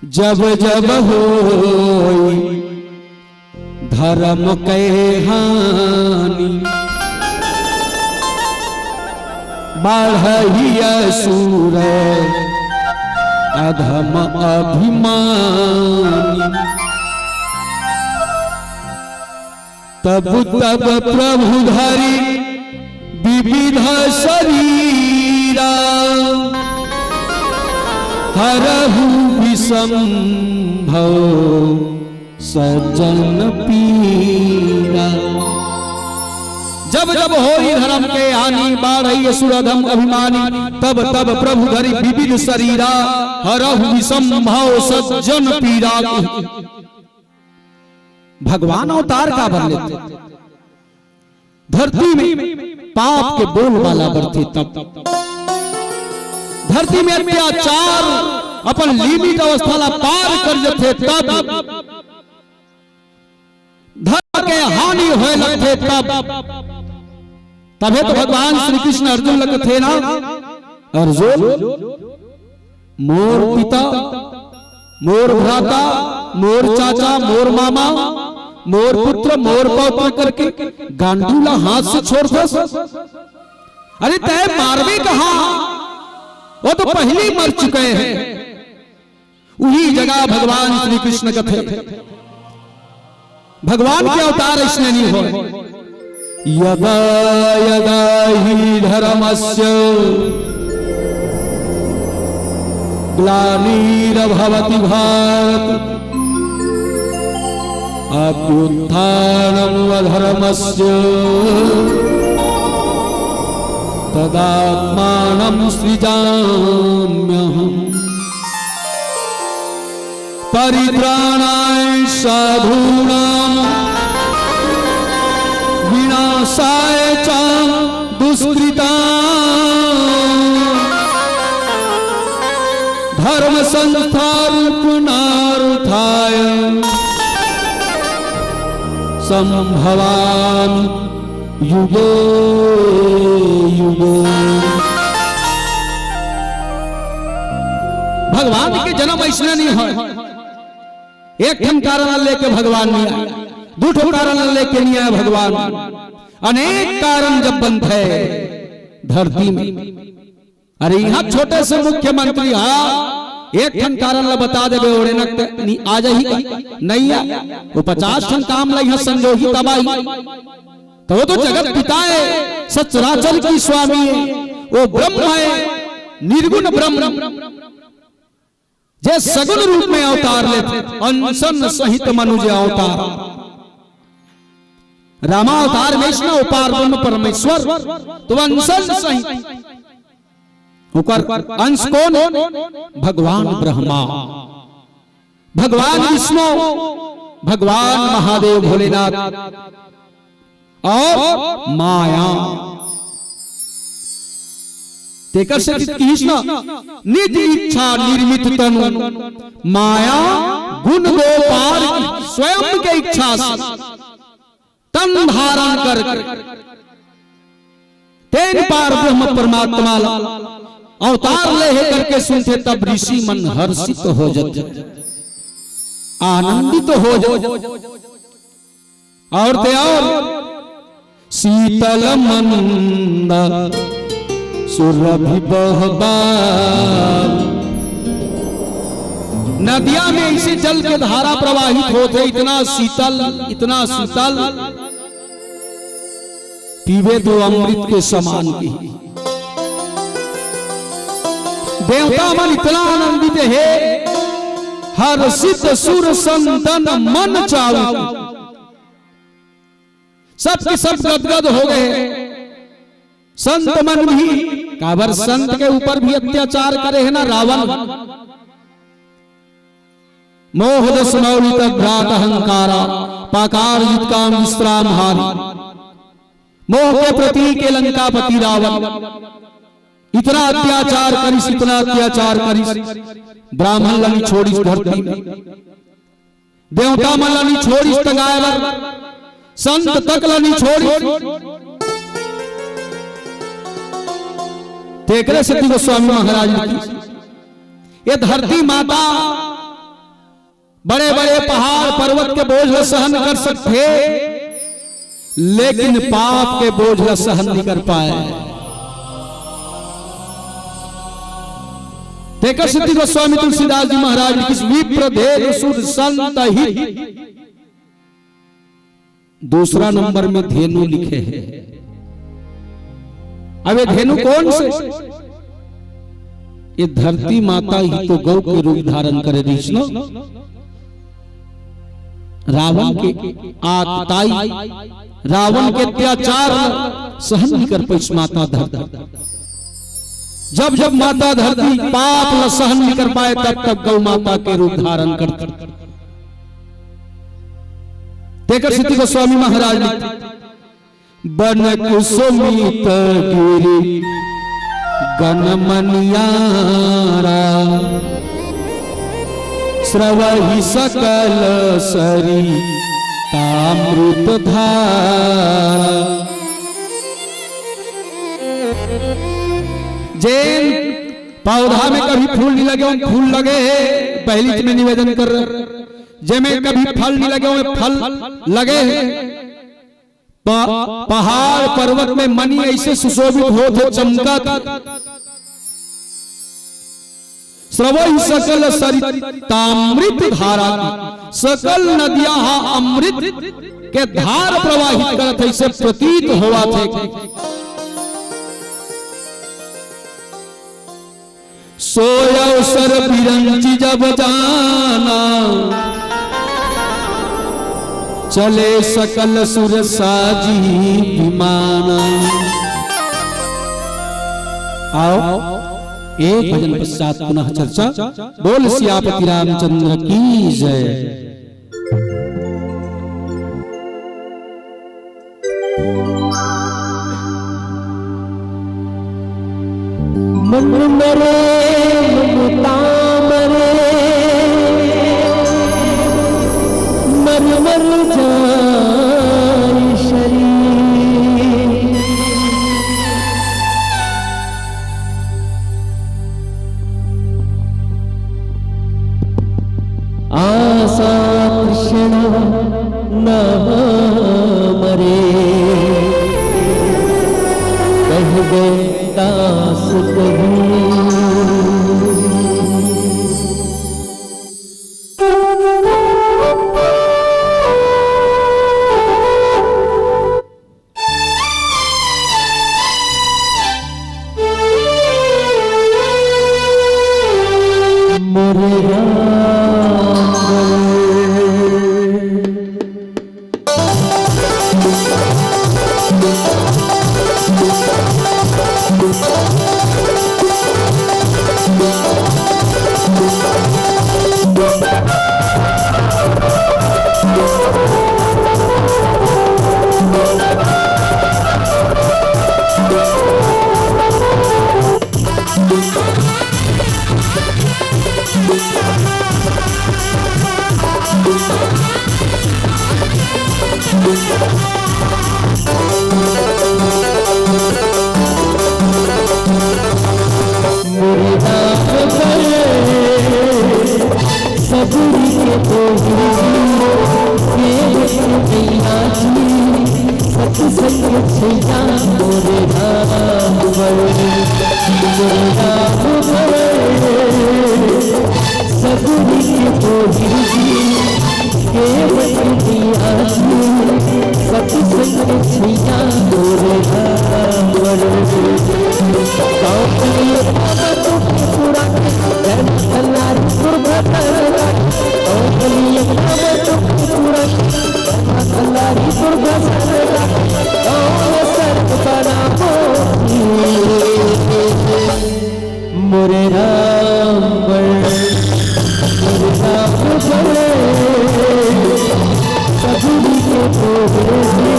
जब जब होई धर्म के हानि, बाढ़ही असुर अधम अभिमानी। तब तब प्रभु धरि विविध शरीरा, हरहु विषम भव सज्जन पीरा। जब जब होई धर्म के हानि, बाढ़ई असुर अधम अभिमानी, तब तब प्रभु धरि विविध शरीरा, हरहु विषम भव सज्जन पीरा। भगवान अवतार काबर लेथे? धरती में पाप के बोलबाला बढ़थे तब, धरती में अत्याचार अपन limit अवस्था ला पार कर जथे तब, धर्म के हानि होए लगथे तब। तभे तो भगवान श्री कृष्ण अर्जुन ल कथे ना, अर्जुन, मोर पिता, मोर भ्राता, मोर चाचा, मोर मामा, मोर पुत्र, मोर पौत्र करके गांडू ला हाथ से छोड़ दस। अरे, तय मारबे कहाँ, वो तो पहले ही मर चुके हैं। उही जगह भगवान श्री कृष्ण कथे, भगवान के अवतार अइसने नहीं होय। यदा यदा ही धर्मस्य ग्लानिर्भवति भारत, अभ्युत्थानम अधर्मस्य तदात्मानं सृजाम्यहम्। परित्राणाय साधूनां विनाशाय च दुष्कृतां। धर्म संस्थापनार्थाय संभवामि युगे युगे। भगवान के जन्म अइसने नहीं होय। एक ठन कारण लेके भगवान नहीं आय, दू ठो कारण लेके नहीं आय भगवान। अनेक कारण जब बनथे धरती में, अरे, इहाँ छोटे से मुख्यमंत्री हा, एक ठन कारण ला बता देबे, ओड़े न त नी आ जाही का? नहीं आ। वो पचास ठन काम ला इहाँ संजोही तब आही। तो वो तो जगत पिता है, सचराचर की स्वामी है, वो ब्रह्म है, निर्गुण ब्रह्म, जे सगुण रूप में अवतार लेथे, अंसन सहित मनुज अवतार। रामावतार में इसने अपार ब्रह्म परमेश्वर, तो अंसन सहित ओकर अंश कोन? भगवान ब्रह्मा, भगवान विष्णु, भगवान महादेव भोलेनाथ और माया। तेकर से किहिस ना, निज इच्छा निर्मित तनु, माया गुण दो पार की, स्वयं के इच्छा से तन धारण करके तेन पार ब्रह्म परमात्मा ला अवतार ले हे करके सुनथे, तब ऋषि मन हर्षित हो जाथे, आनंदित हो जाथे। और ते और शीतल मंद सुरभि बहबा। नदिया में ऐसे जल के धारा प्रवाहित होथे, इतना शीतल, इतना शीतल, पीबे तो अमृत के समान की। देवता मन इतना आनंदित हे, हर्षित सुर संतन मन चाऊ। सब के सब गदगद हो गए। संत मन भी, काबर संत के ऊपर भी अत्याचार करे हे ना रावण। मोह दस मौलित भ्रात अहंकारा, पाकार जित काम विश्राम हारी। मोह के प्रतीक हे लंकापति रावण। इतना अत्याचार करिस, इतना अत्याचार करिस, ब्राह्मण ला नी छोड़िस धरती में, देवता मन ला नी छोड़िस टंगाए बर, संत तक ला नी छोड़िस। तेकरे सेती गोस्वामी महाराज लिखिस, ये धरती माता बड़े-बड़े पहाड़ पर्वत के बोझ ला सहन कर सकथे, लेकिन पाप के बोझ ला सहन नहीं कर पाए। तेकर सेती गोस्वामी तुलसीदास जी महाराज लिखिस, विप्र धेनु सुर संत हित। दूसरा नंबर में धेनु लिखे हे। अब ये धेनु कोन से? ये धरती माता ही तो गौ के रूप धारण करे रहिस न। रावण के आतताई, रावण के अत्याचार ल सहन नइ कर पाइस माता धरती। जब जब माता धरती पाप ल सहन नइ कर पाए, तब तब गौ माता के रूप धारण करथे। तेकर सेती गोस्वामी महाराज लिखथे, बन कुसुमित गिरि गन मनियारा, स्रवहि सकल सरितामृत धारा। जेन पौधा में कभी फूल नइ लगे, ओमे फूल लगे हे, पहिलीच में निवेदन कर रहे। जेमे कभी फल नइ लगे, ओमे फल लगे हे। प-, पहाड़ पर्वत में मनी अइसे सुशोभित होत हे, चमकत। स्रवहि सकल सरितामृत धारा, सकल नदियां हा अमृत के धार प्रवाहित करत हे, अइसे प्रतीत होवत हे। सोय अवसर बिरंचि जब जाना, चले सकल सुर साजि विमाना। आओ, एक भजन पश्चात पुनः चर्चा। बोल सियापति रामचंद्र की जय। मन मरे ममता मरे, मर मर जाए शरीर। आशा तृष्णा न मरे, कह गए दास कबीर। मोरे राम। सतसंग छैया मोरे राम बल, मोरे राम बल। सगुरी के तोहिर जी, केवल दिया जी, सतसंग छैया मोरे राम बल। गाँव के लोग बाबा तो पूरा के, जय माता लारी दुर्गा दुर्गा। गाँव के लोग बाबा तो पूरा के, जय माता लारी दुर्गा दुर्गा। गाँव में सर्व बना हो मोरे राम बल, मोरे राम बल। सगुरी के तोहिर जी,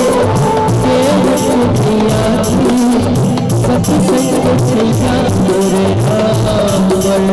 केवल दिया जी, सतसंग छैया मोरे राम बल।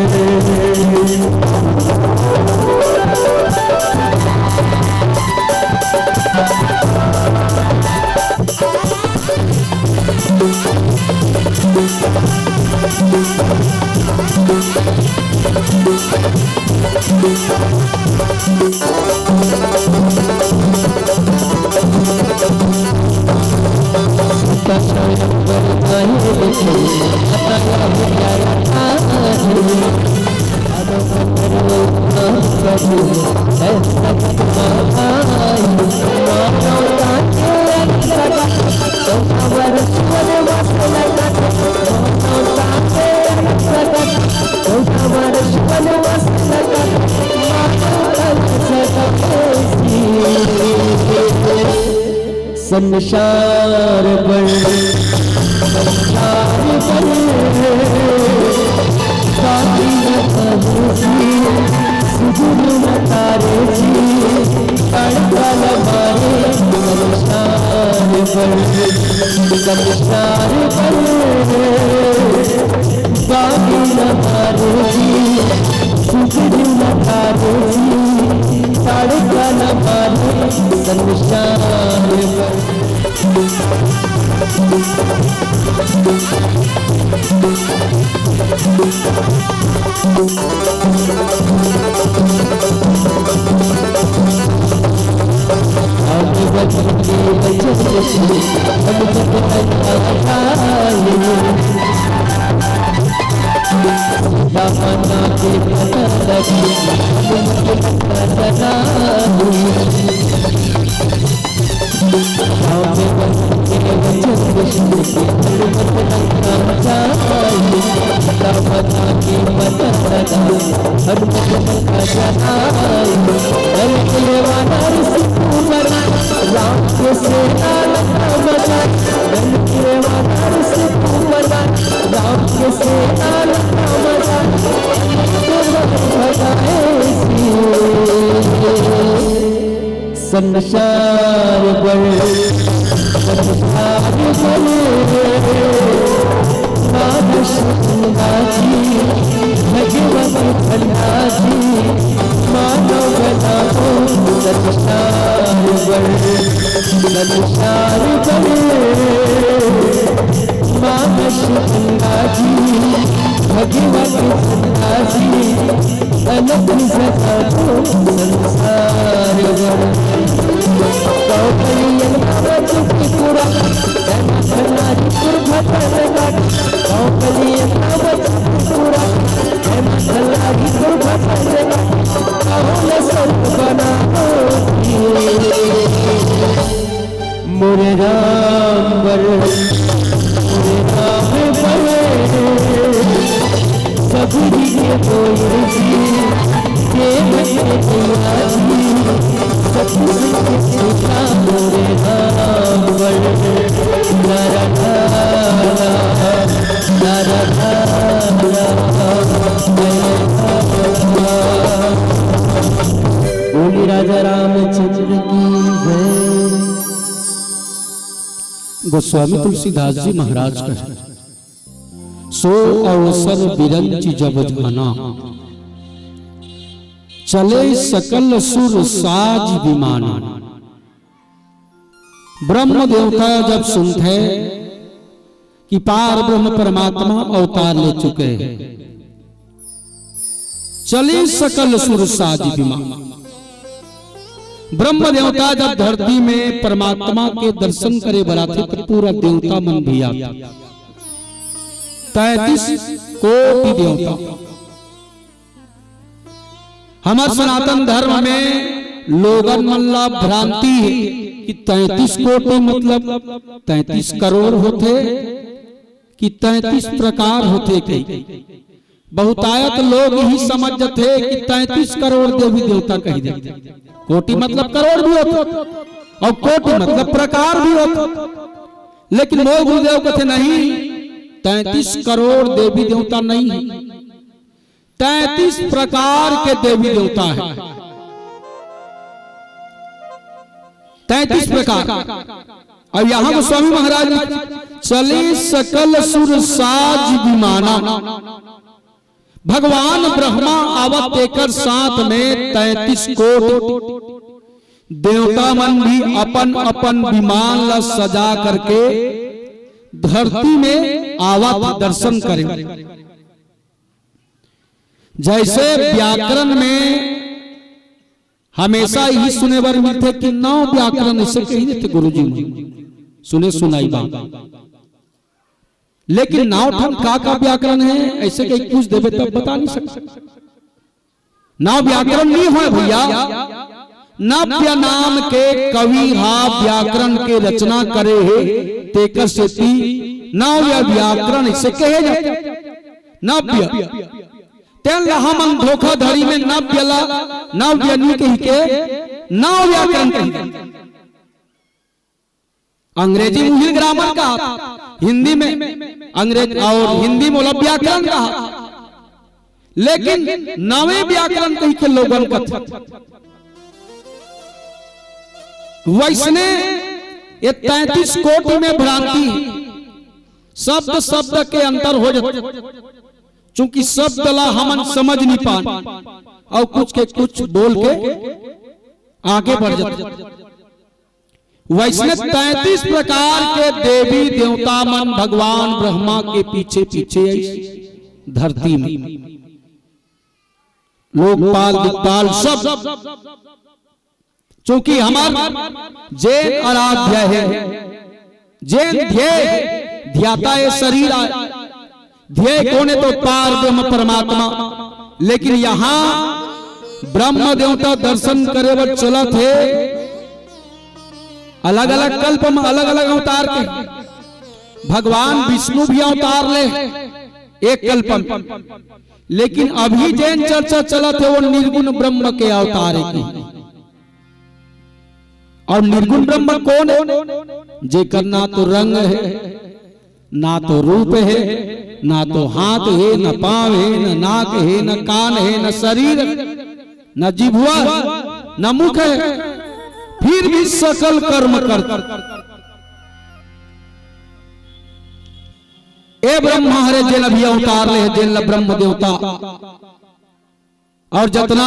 संसार बर, संसार बर, काटी न करूँ जी, सुगुन न तारे जी, तड़का न मारे संसार बर, संसार बर, काटी न मारे जी, सुगुन न तारे जी, तड़का न मारे संसार बर। संसार बर, संसार बर, मानुष गंगा जी, भगवत गंगा जी, मानव बनाओ संसार बर, संसार बर, मानुष गंगा जी, भगवत गंगा जी, अलग सदा को संसार बर। कौपलियन का बचपन पूरा, जय माता नारी दुर्गा भजन का। कौपलियन का बचपन पूरा, जय माता नारी दुर्गा भजन का। कहो न स्वर्ग बनाओ जी। मोरे राम बर, मोरे राम बर, सबरी के कोई जी, देव के भैया जी, सब कुछ के पूजा मोरे राम बर। ला ला ला ला, ला ला ला ला, जय ला ला। बोली राजा रामचंद्र की जय। गोस्वामी तुलसीदास जी महाराज कहे, सो अवसर बिरंच जब जाना, चले सकल सुर साज विमाना। ब्रह्म देवता जब सुनथे कि पार ब्रह्म परमात्मा अवतार ले चुके हैं, चले सकल सुर साज विमान। ब्रह्म देवता जब धरती में परमात्मा के दर्शन करे बर आथे, तो पूरा देवता मन भी आथे। तैंतीस कोटि देवता। हमर सनातन धर्म में लोगन मन ला भ्रांति हे कि तैंतीस कोटि मतलब तैंतीस करोड़ होथे कि तैंतीस प्रकार होथे कहिके। बहुतायत लोग इही समझ जथे कि तैंतीस करोड़ देवी देवता कहि देथे। कोटि मतलब करोड़ भी होथे अउ कोटि मतलब प्रकार भी होथे, लेकिन मोर गुरुदेव कथे नहीं, तैंतीस करोड़ देवी देवता नहीं हे, तैंतीस प्रकार के देवी देवता हे, तैंतीस प्रकार। अब यहाँ गोस्वामी महाराज ने, चले सकल सुर साज विमाना, भगवान ब्रह्मा आवत तेकर साथ में तैंतीस कोटि देवता मन भी अपन अपन विमान ला सजा करके धरती में आवत दर्शन करे। जैसे व्याकरण में हमेशा इही सुने बर मिलथे कि नौ व्याकरण, अइसे कहि देथे गुरुजी मन, सुने सुनाई बात। लेकिन नौ ठन का का व्याकरण हे, अइसे कहि पूछ देबे तब बता नहीं सकत। नौ व्याकरण नहीं होय भैया, नव्य नाम के कवि हा व्याकरण के रचना करे हे, तेकर सेती नव्य व्याकरण अइसे कहे जाथे। नव्य, तेन ला हमन धोखाधड़ी में नव्य ला नव्य नी कहिके नव व्याकरण कहिथे। अंग्रेजी मुहिल ग्रामर का, हिंदी में अंग्रेज और हिंदी में ओला व्याकरण का, लेकिन नवे व्याकरण कहिके लोगन कथे। वैसने ये तैंतीस कोटि में भ्रांति, शब्द शब्द के अंतर हो जाथे, चूंकि शब्द ला हमन समझ नहीं पान और कुछ के कुछ बोल के आगे बढ़ जाथे। वैसने तैंतीस प्रकार के देवी देवता मन भगवान ब्रह्मा के पीछे पीछे आइस धरती में। लोकपाल, दिक्पाल सब, चूंकि हमर जेन आराध्य हे, जेन ध्येय हे, ध्याता ये शरीर आय, ध्येय कोन हे तो पार ब्रह्म परमात्मा। लेकिन यहाँ ब्रह्म देवता दर्शन करे बर चलत हे, अलग-अलग कल्प में अलग-अलग अवतार के। भगवान विष्णु भी अवतार ले एक कल्प में, लेकिन अभी जेन चर्चा चलत हे वो निर्गुण ब्रह्म के अवतार हे की। और निर्गुण ब्रह्म कोन हे? जेकर ना तो रंग हे, ना तो रूप हे, ना तो हाथ हे, ना पांव हे, ना नाक हे, ना कान हे, ना शरीर, ना जिभुआ, ना मुख हे, फिर भी सकल कर्म करता। ए ब्रह्मा हरे जेन अभी अवतार ले हे, जेन ला ब्रह्म देवता और जतना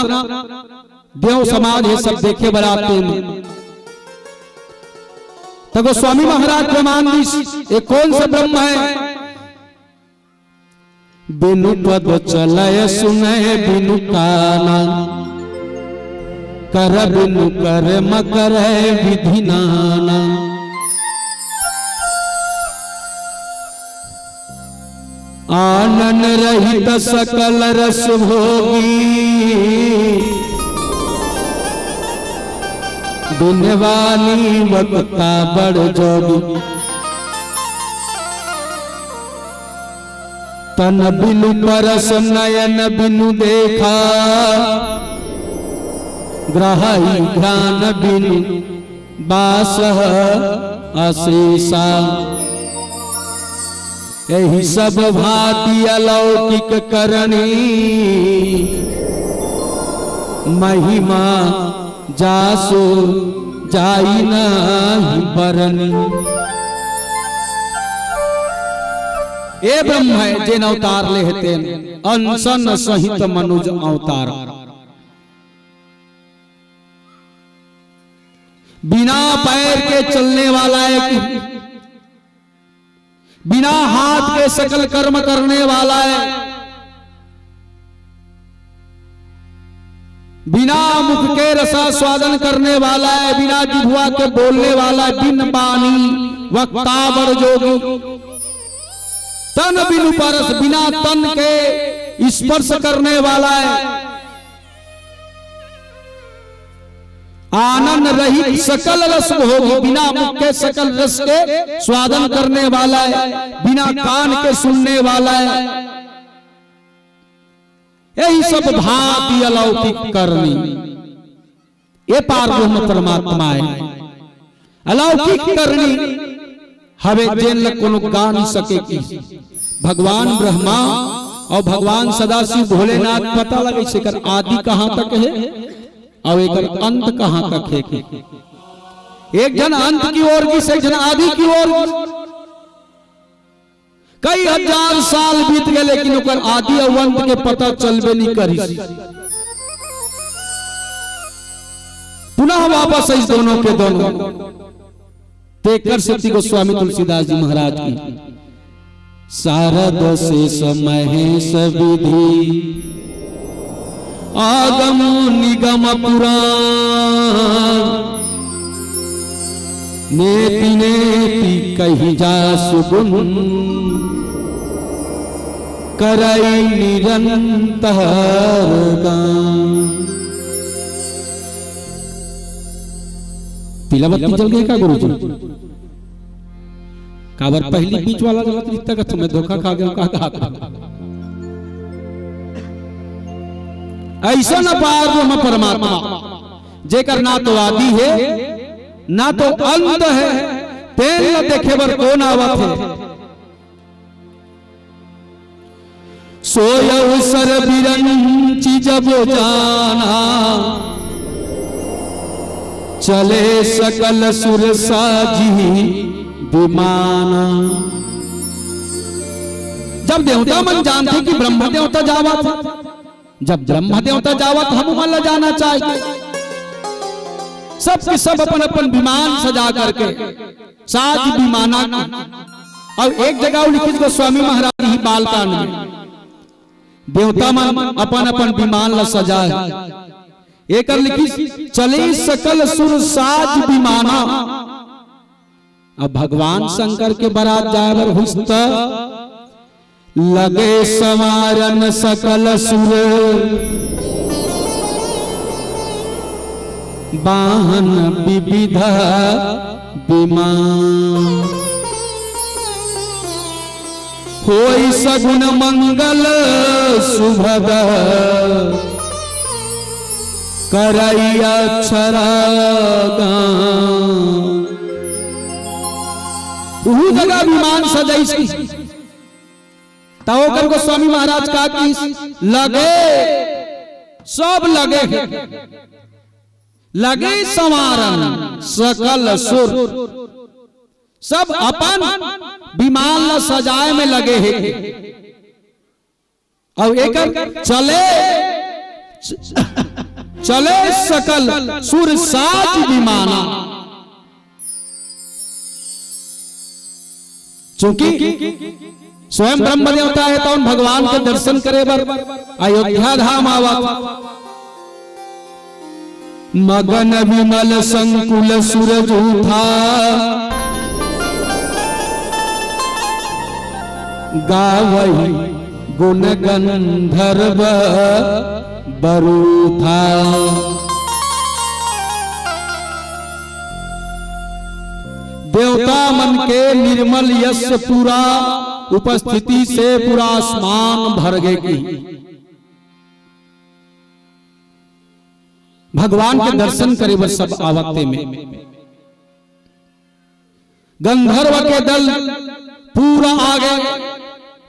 देव समाज हे सब देखे बर आथे। त गोस्वामी महाराज प्रमाण दीस, ये कोन से ब्रह्म हे? बिनु पद चलय सुनय बिनु काना, कर बिनु कर्म करय विधि नाना। आनन रहित सकल रस भोगी, बिनवानी वक्ता बड़ जोगी। तन बिनु परस नयन बिनु देखा, ग्रहहि घ्राण बिनु बासह अशेषा। एहि सब भांति अलौकिक करनी, महिमा जासु जाई नाहीं बरनी। ए ब्रह्म हे जेन अवतार ले हे तेन, अनशन सहित मनुज अवतार। बिना पैर के चलने वाला हे कि बिना हाथ के सकल कर्म करने वाला हे, बिना मुख के रसास्वादन करने वाला हे, बिना जिह्वा के बोलने वाला हे, बिन बानी वक्ता बड़ जोगी। तन बिनु परस, बिना तन के स्पर्श करने वाला हे। आनंद रहित सकल रस भोगी, बिना मुख के सकल रस के स्वादन करने वाला हे, बिना कान के सुनने वाला हे। एहि सब भांति अलौकिक करनी। ए पार ब्रह्म परमात्मा हे। अलौकिक करनी हवे, जेन ल कोनो गा नहीं सके कि। भगवान ब्रह्मा और भगवान सदाशिव भोलेनाथ पता लगे से एकर आदि कहां तक हे और एकर अंत कहां तक हे कि। एक झन अंत की ओर गिस, एक झन आदि की ओर गिस। कई हजार साल बीत गए, लेकिन ओकर आदि अउ अंत के पता चलबे नहीं करिस। पुनः वापस आइस दोनों के दोनों। तेकर सेती गोस्वामी तुलसीदास जी महाराज की शारद शेष महेश विधि आगम निगम पुराण। नेति नेति कहि जासु गुन करई निरंतर गान। पीला बत्ती जल गए का गुरुजी? काबर पहली बीच वाला जलत रिहिस त मैं धोखा खा गेंव का कहा था। अइसन अपार ब्रह्म परमात्मा, जेकर ना तो आदि हे, ना तो अंत हे, तेन ल देखे बर कोन आवत हे? सोय अवसर बिरंची जब जाना, चले सकल सुर साजी विमाना। जब देवता मन जानथे कि ब्रह्म देवता जावत हे, जब ब्रह्म देवता जावत, हम मन ला जाना चाहिए। सब के सब अपन अपन विमान सजा करके साज विमाना के। अउ एक जगह लिखिस गोस्वामी महाराज जी बालकांड में, देवता मन अपन अपन विमान ला सजाए। एकर लिखिस, चले सकल सुर साज विमाना। अब भगवान शंकर के बरात जाए बर होइस त लगे संवारन सकल सुर, वाहन विविध विमान। होई सगुन मंगल सुभद, करई अक्षर गान। उहू जगह विमान सजाइस। त ओकर गोस्वामी महाराज का किस, लगे, सब लगे हे, लगे संवारन सकल सुर, सब अपन विमान ला सजाए में लगे हे। अउ एकर चले, चले सकल सुर साज विमाना। चूंकि स्वयं ब्रह्म देवता हे, तउन भगवान के दर्शन करे बर अयोध्या धाम आवत। मगन विमल संकुल सुर जूथा, गावहि गुण गंधर्व बरूथा। देवता मन के निर्मल यश पूरा उपस्थिति से पूरा आसमान भर गे कि भगवान के दर्शन करे बर सब आवत हे में। गंधर्व के दल पूरा आ गे,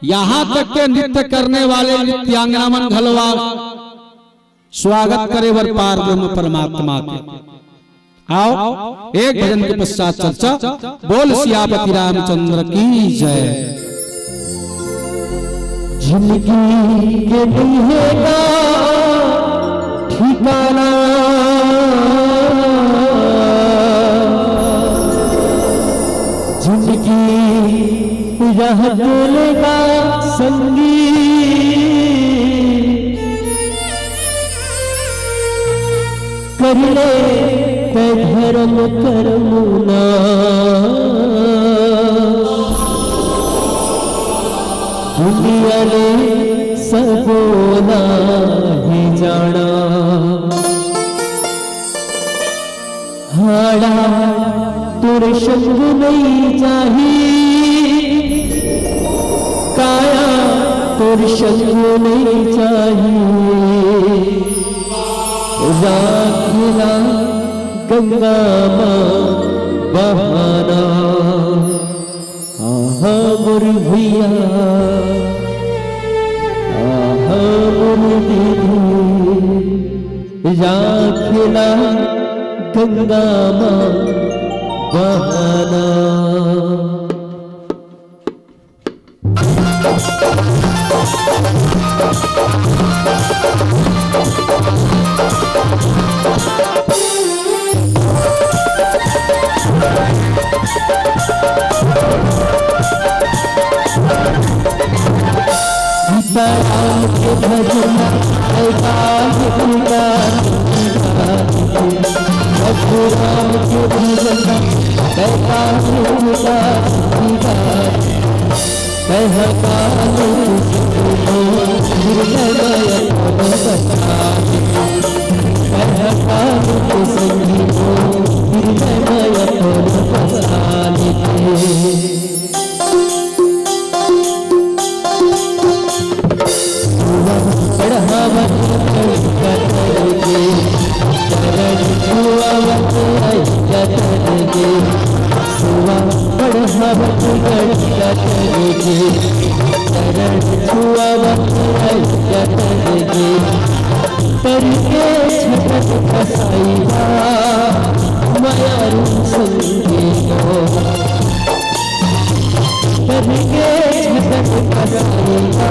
यहाँ तक के नृत्य करने वाले नृत्यांगना मन घलो आ स्वागत करे बर पार ब्रह्म परमात्मा के। आओ, एक भजन के पश्चात चर्चा। बोल सियापति रामचंद्र की जय। जिंदगी के नइ हे का ठिकाना, जिंदगी रहत ले का संगी। कर ले तैं धर्म करमुना, दुनिया ले सगोना हे जाना। हाड़ा तोर संग नइ जाही, काया तोर संग नइ जाही। राखिला गंगा मा बहाना। आहा मोर भैया, आहा मोर दीदी, राखिला गंगा मा बहाना। सीताराम के भजन, बैताल की गान, प्रभु राम के भजन, बैताल की गान। कह काल तुझको निर्णय अपन बता दे। कह काल के संगी को निर्णय अपन बता दे। सुवा चढ़ावत कटल के, चरण छुआवत आई कटल के। सुवा छुआवत रहिया तन के, चरण छुआवत रहिया तन के, पर के छटक कसाईबा, मयारू संगे हो। पर के छटक कसाईबा,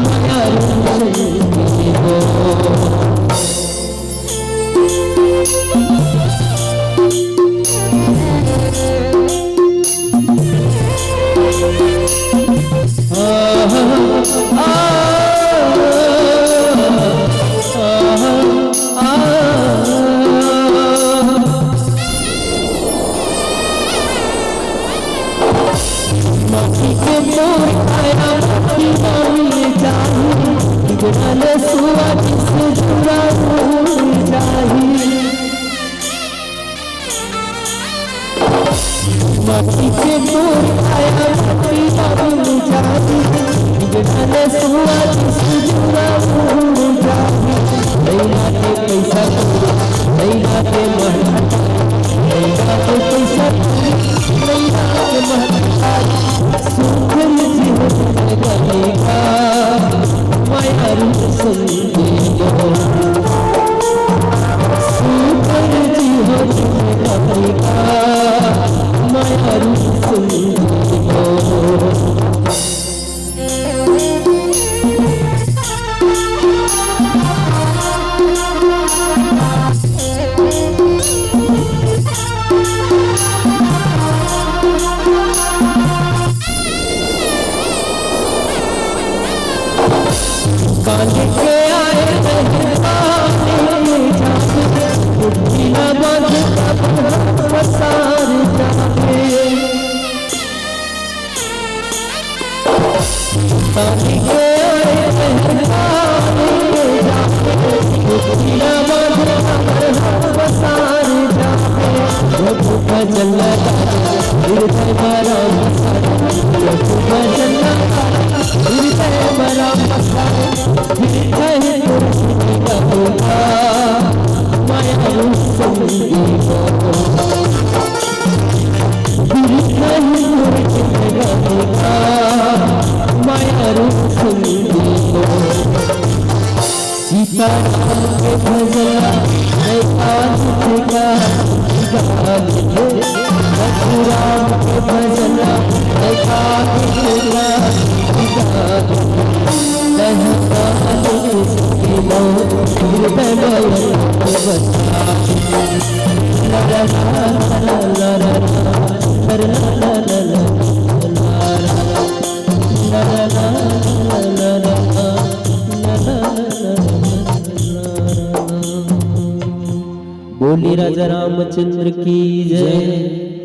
मयारू संगे हो। माटी के मोर काया, माटी में जाही, बिगड़ल सुआ जिस जुड़ा जाही। माटी के मोर काया, माटी में जाही, बिगड़ल सुआ जिस जुड़ा जाही। लैला के पैसा, लैला के महल, लैला के पैसा, लैला के महल। सुखल जीवन गरीबा, मयारू संगे हो। सुखल जीवन गरीबा, मयारू संगे हो। कांध के आए रहता बुद्धि न बांध पसार जाए। सीताराम के भजला एकांत का गान हे, रघुराम के भजला एकांत का गान। कहता हृदय मौन बता। बोली राजा रामचंद्र की जय।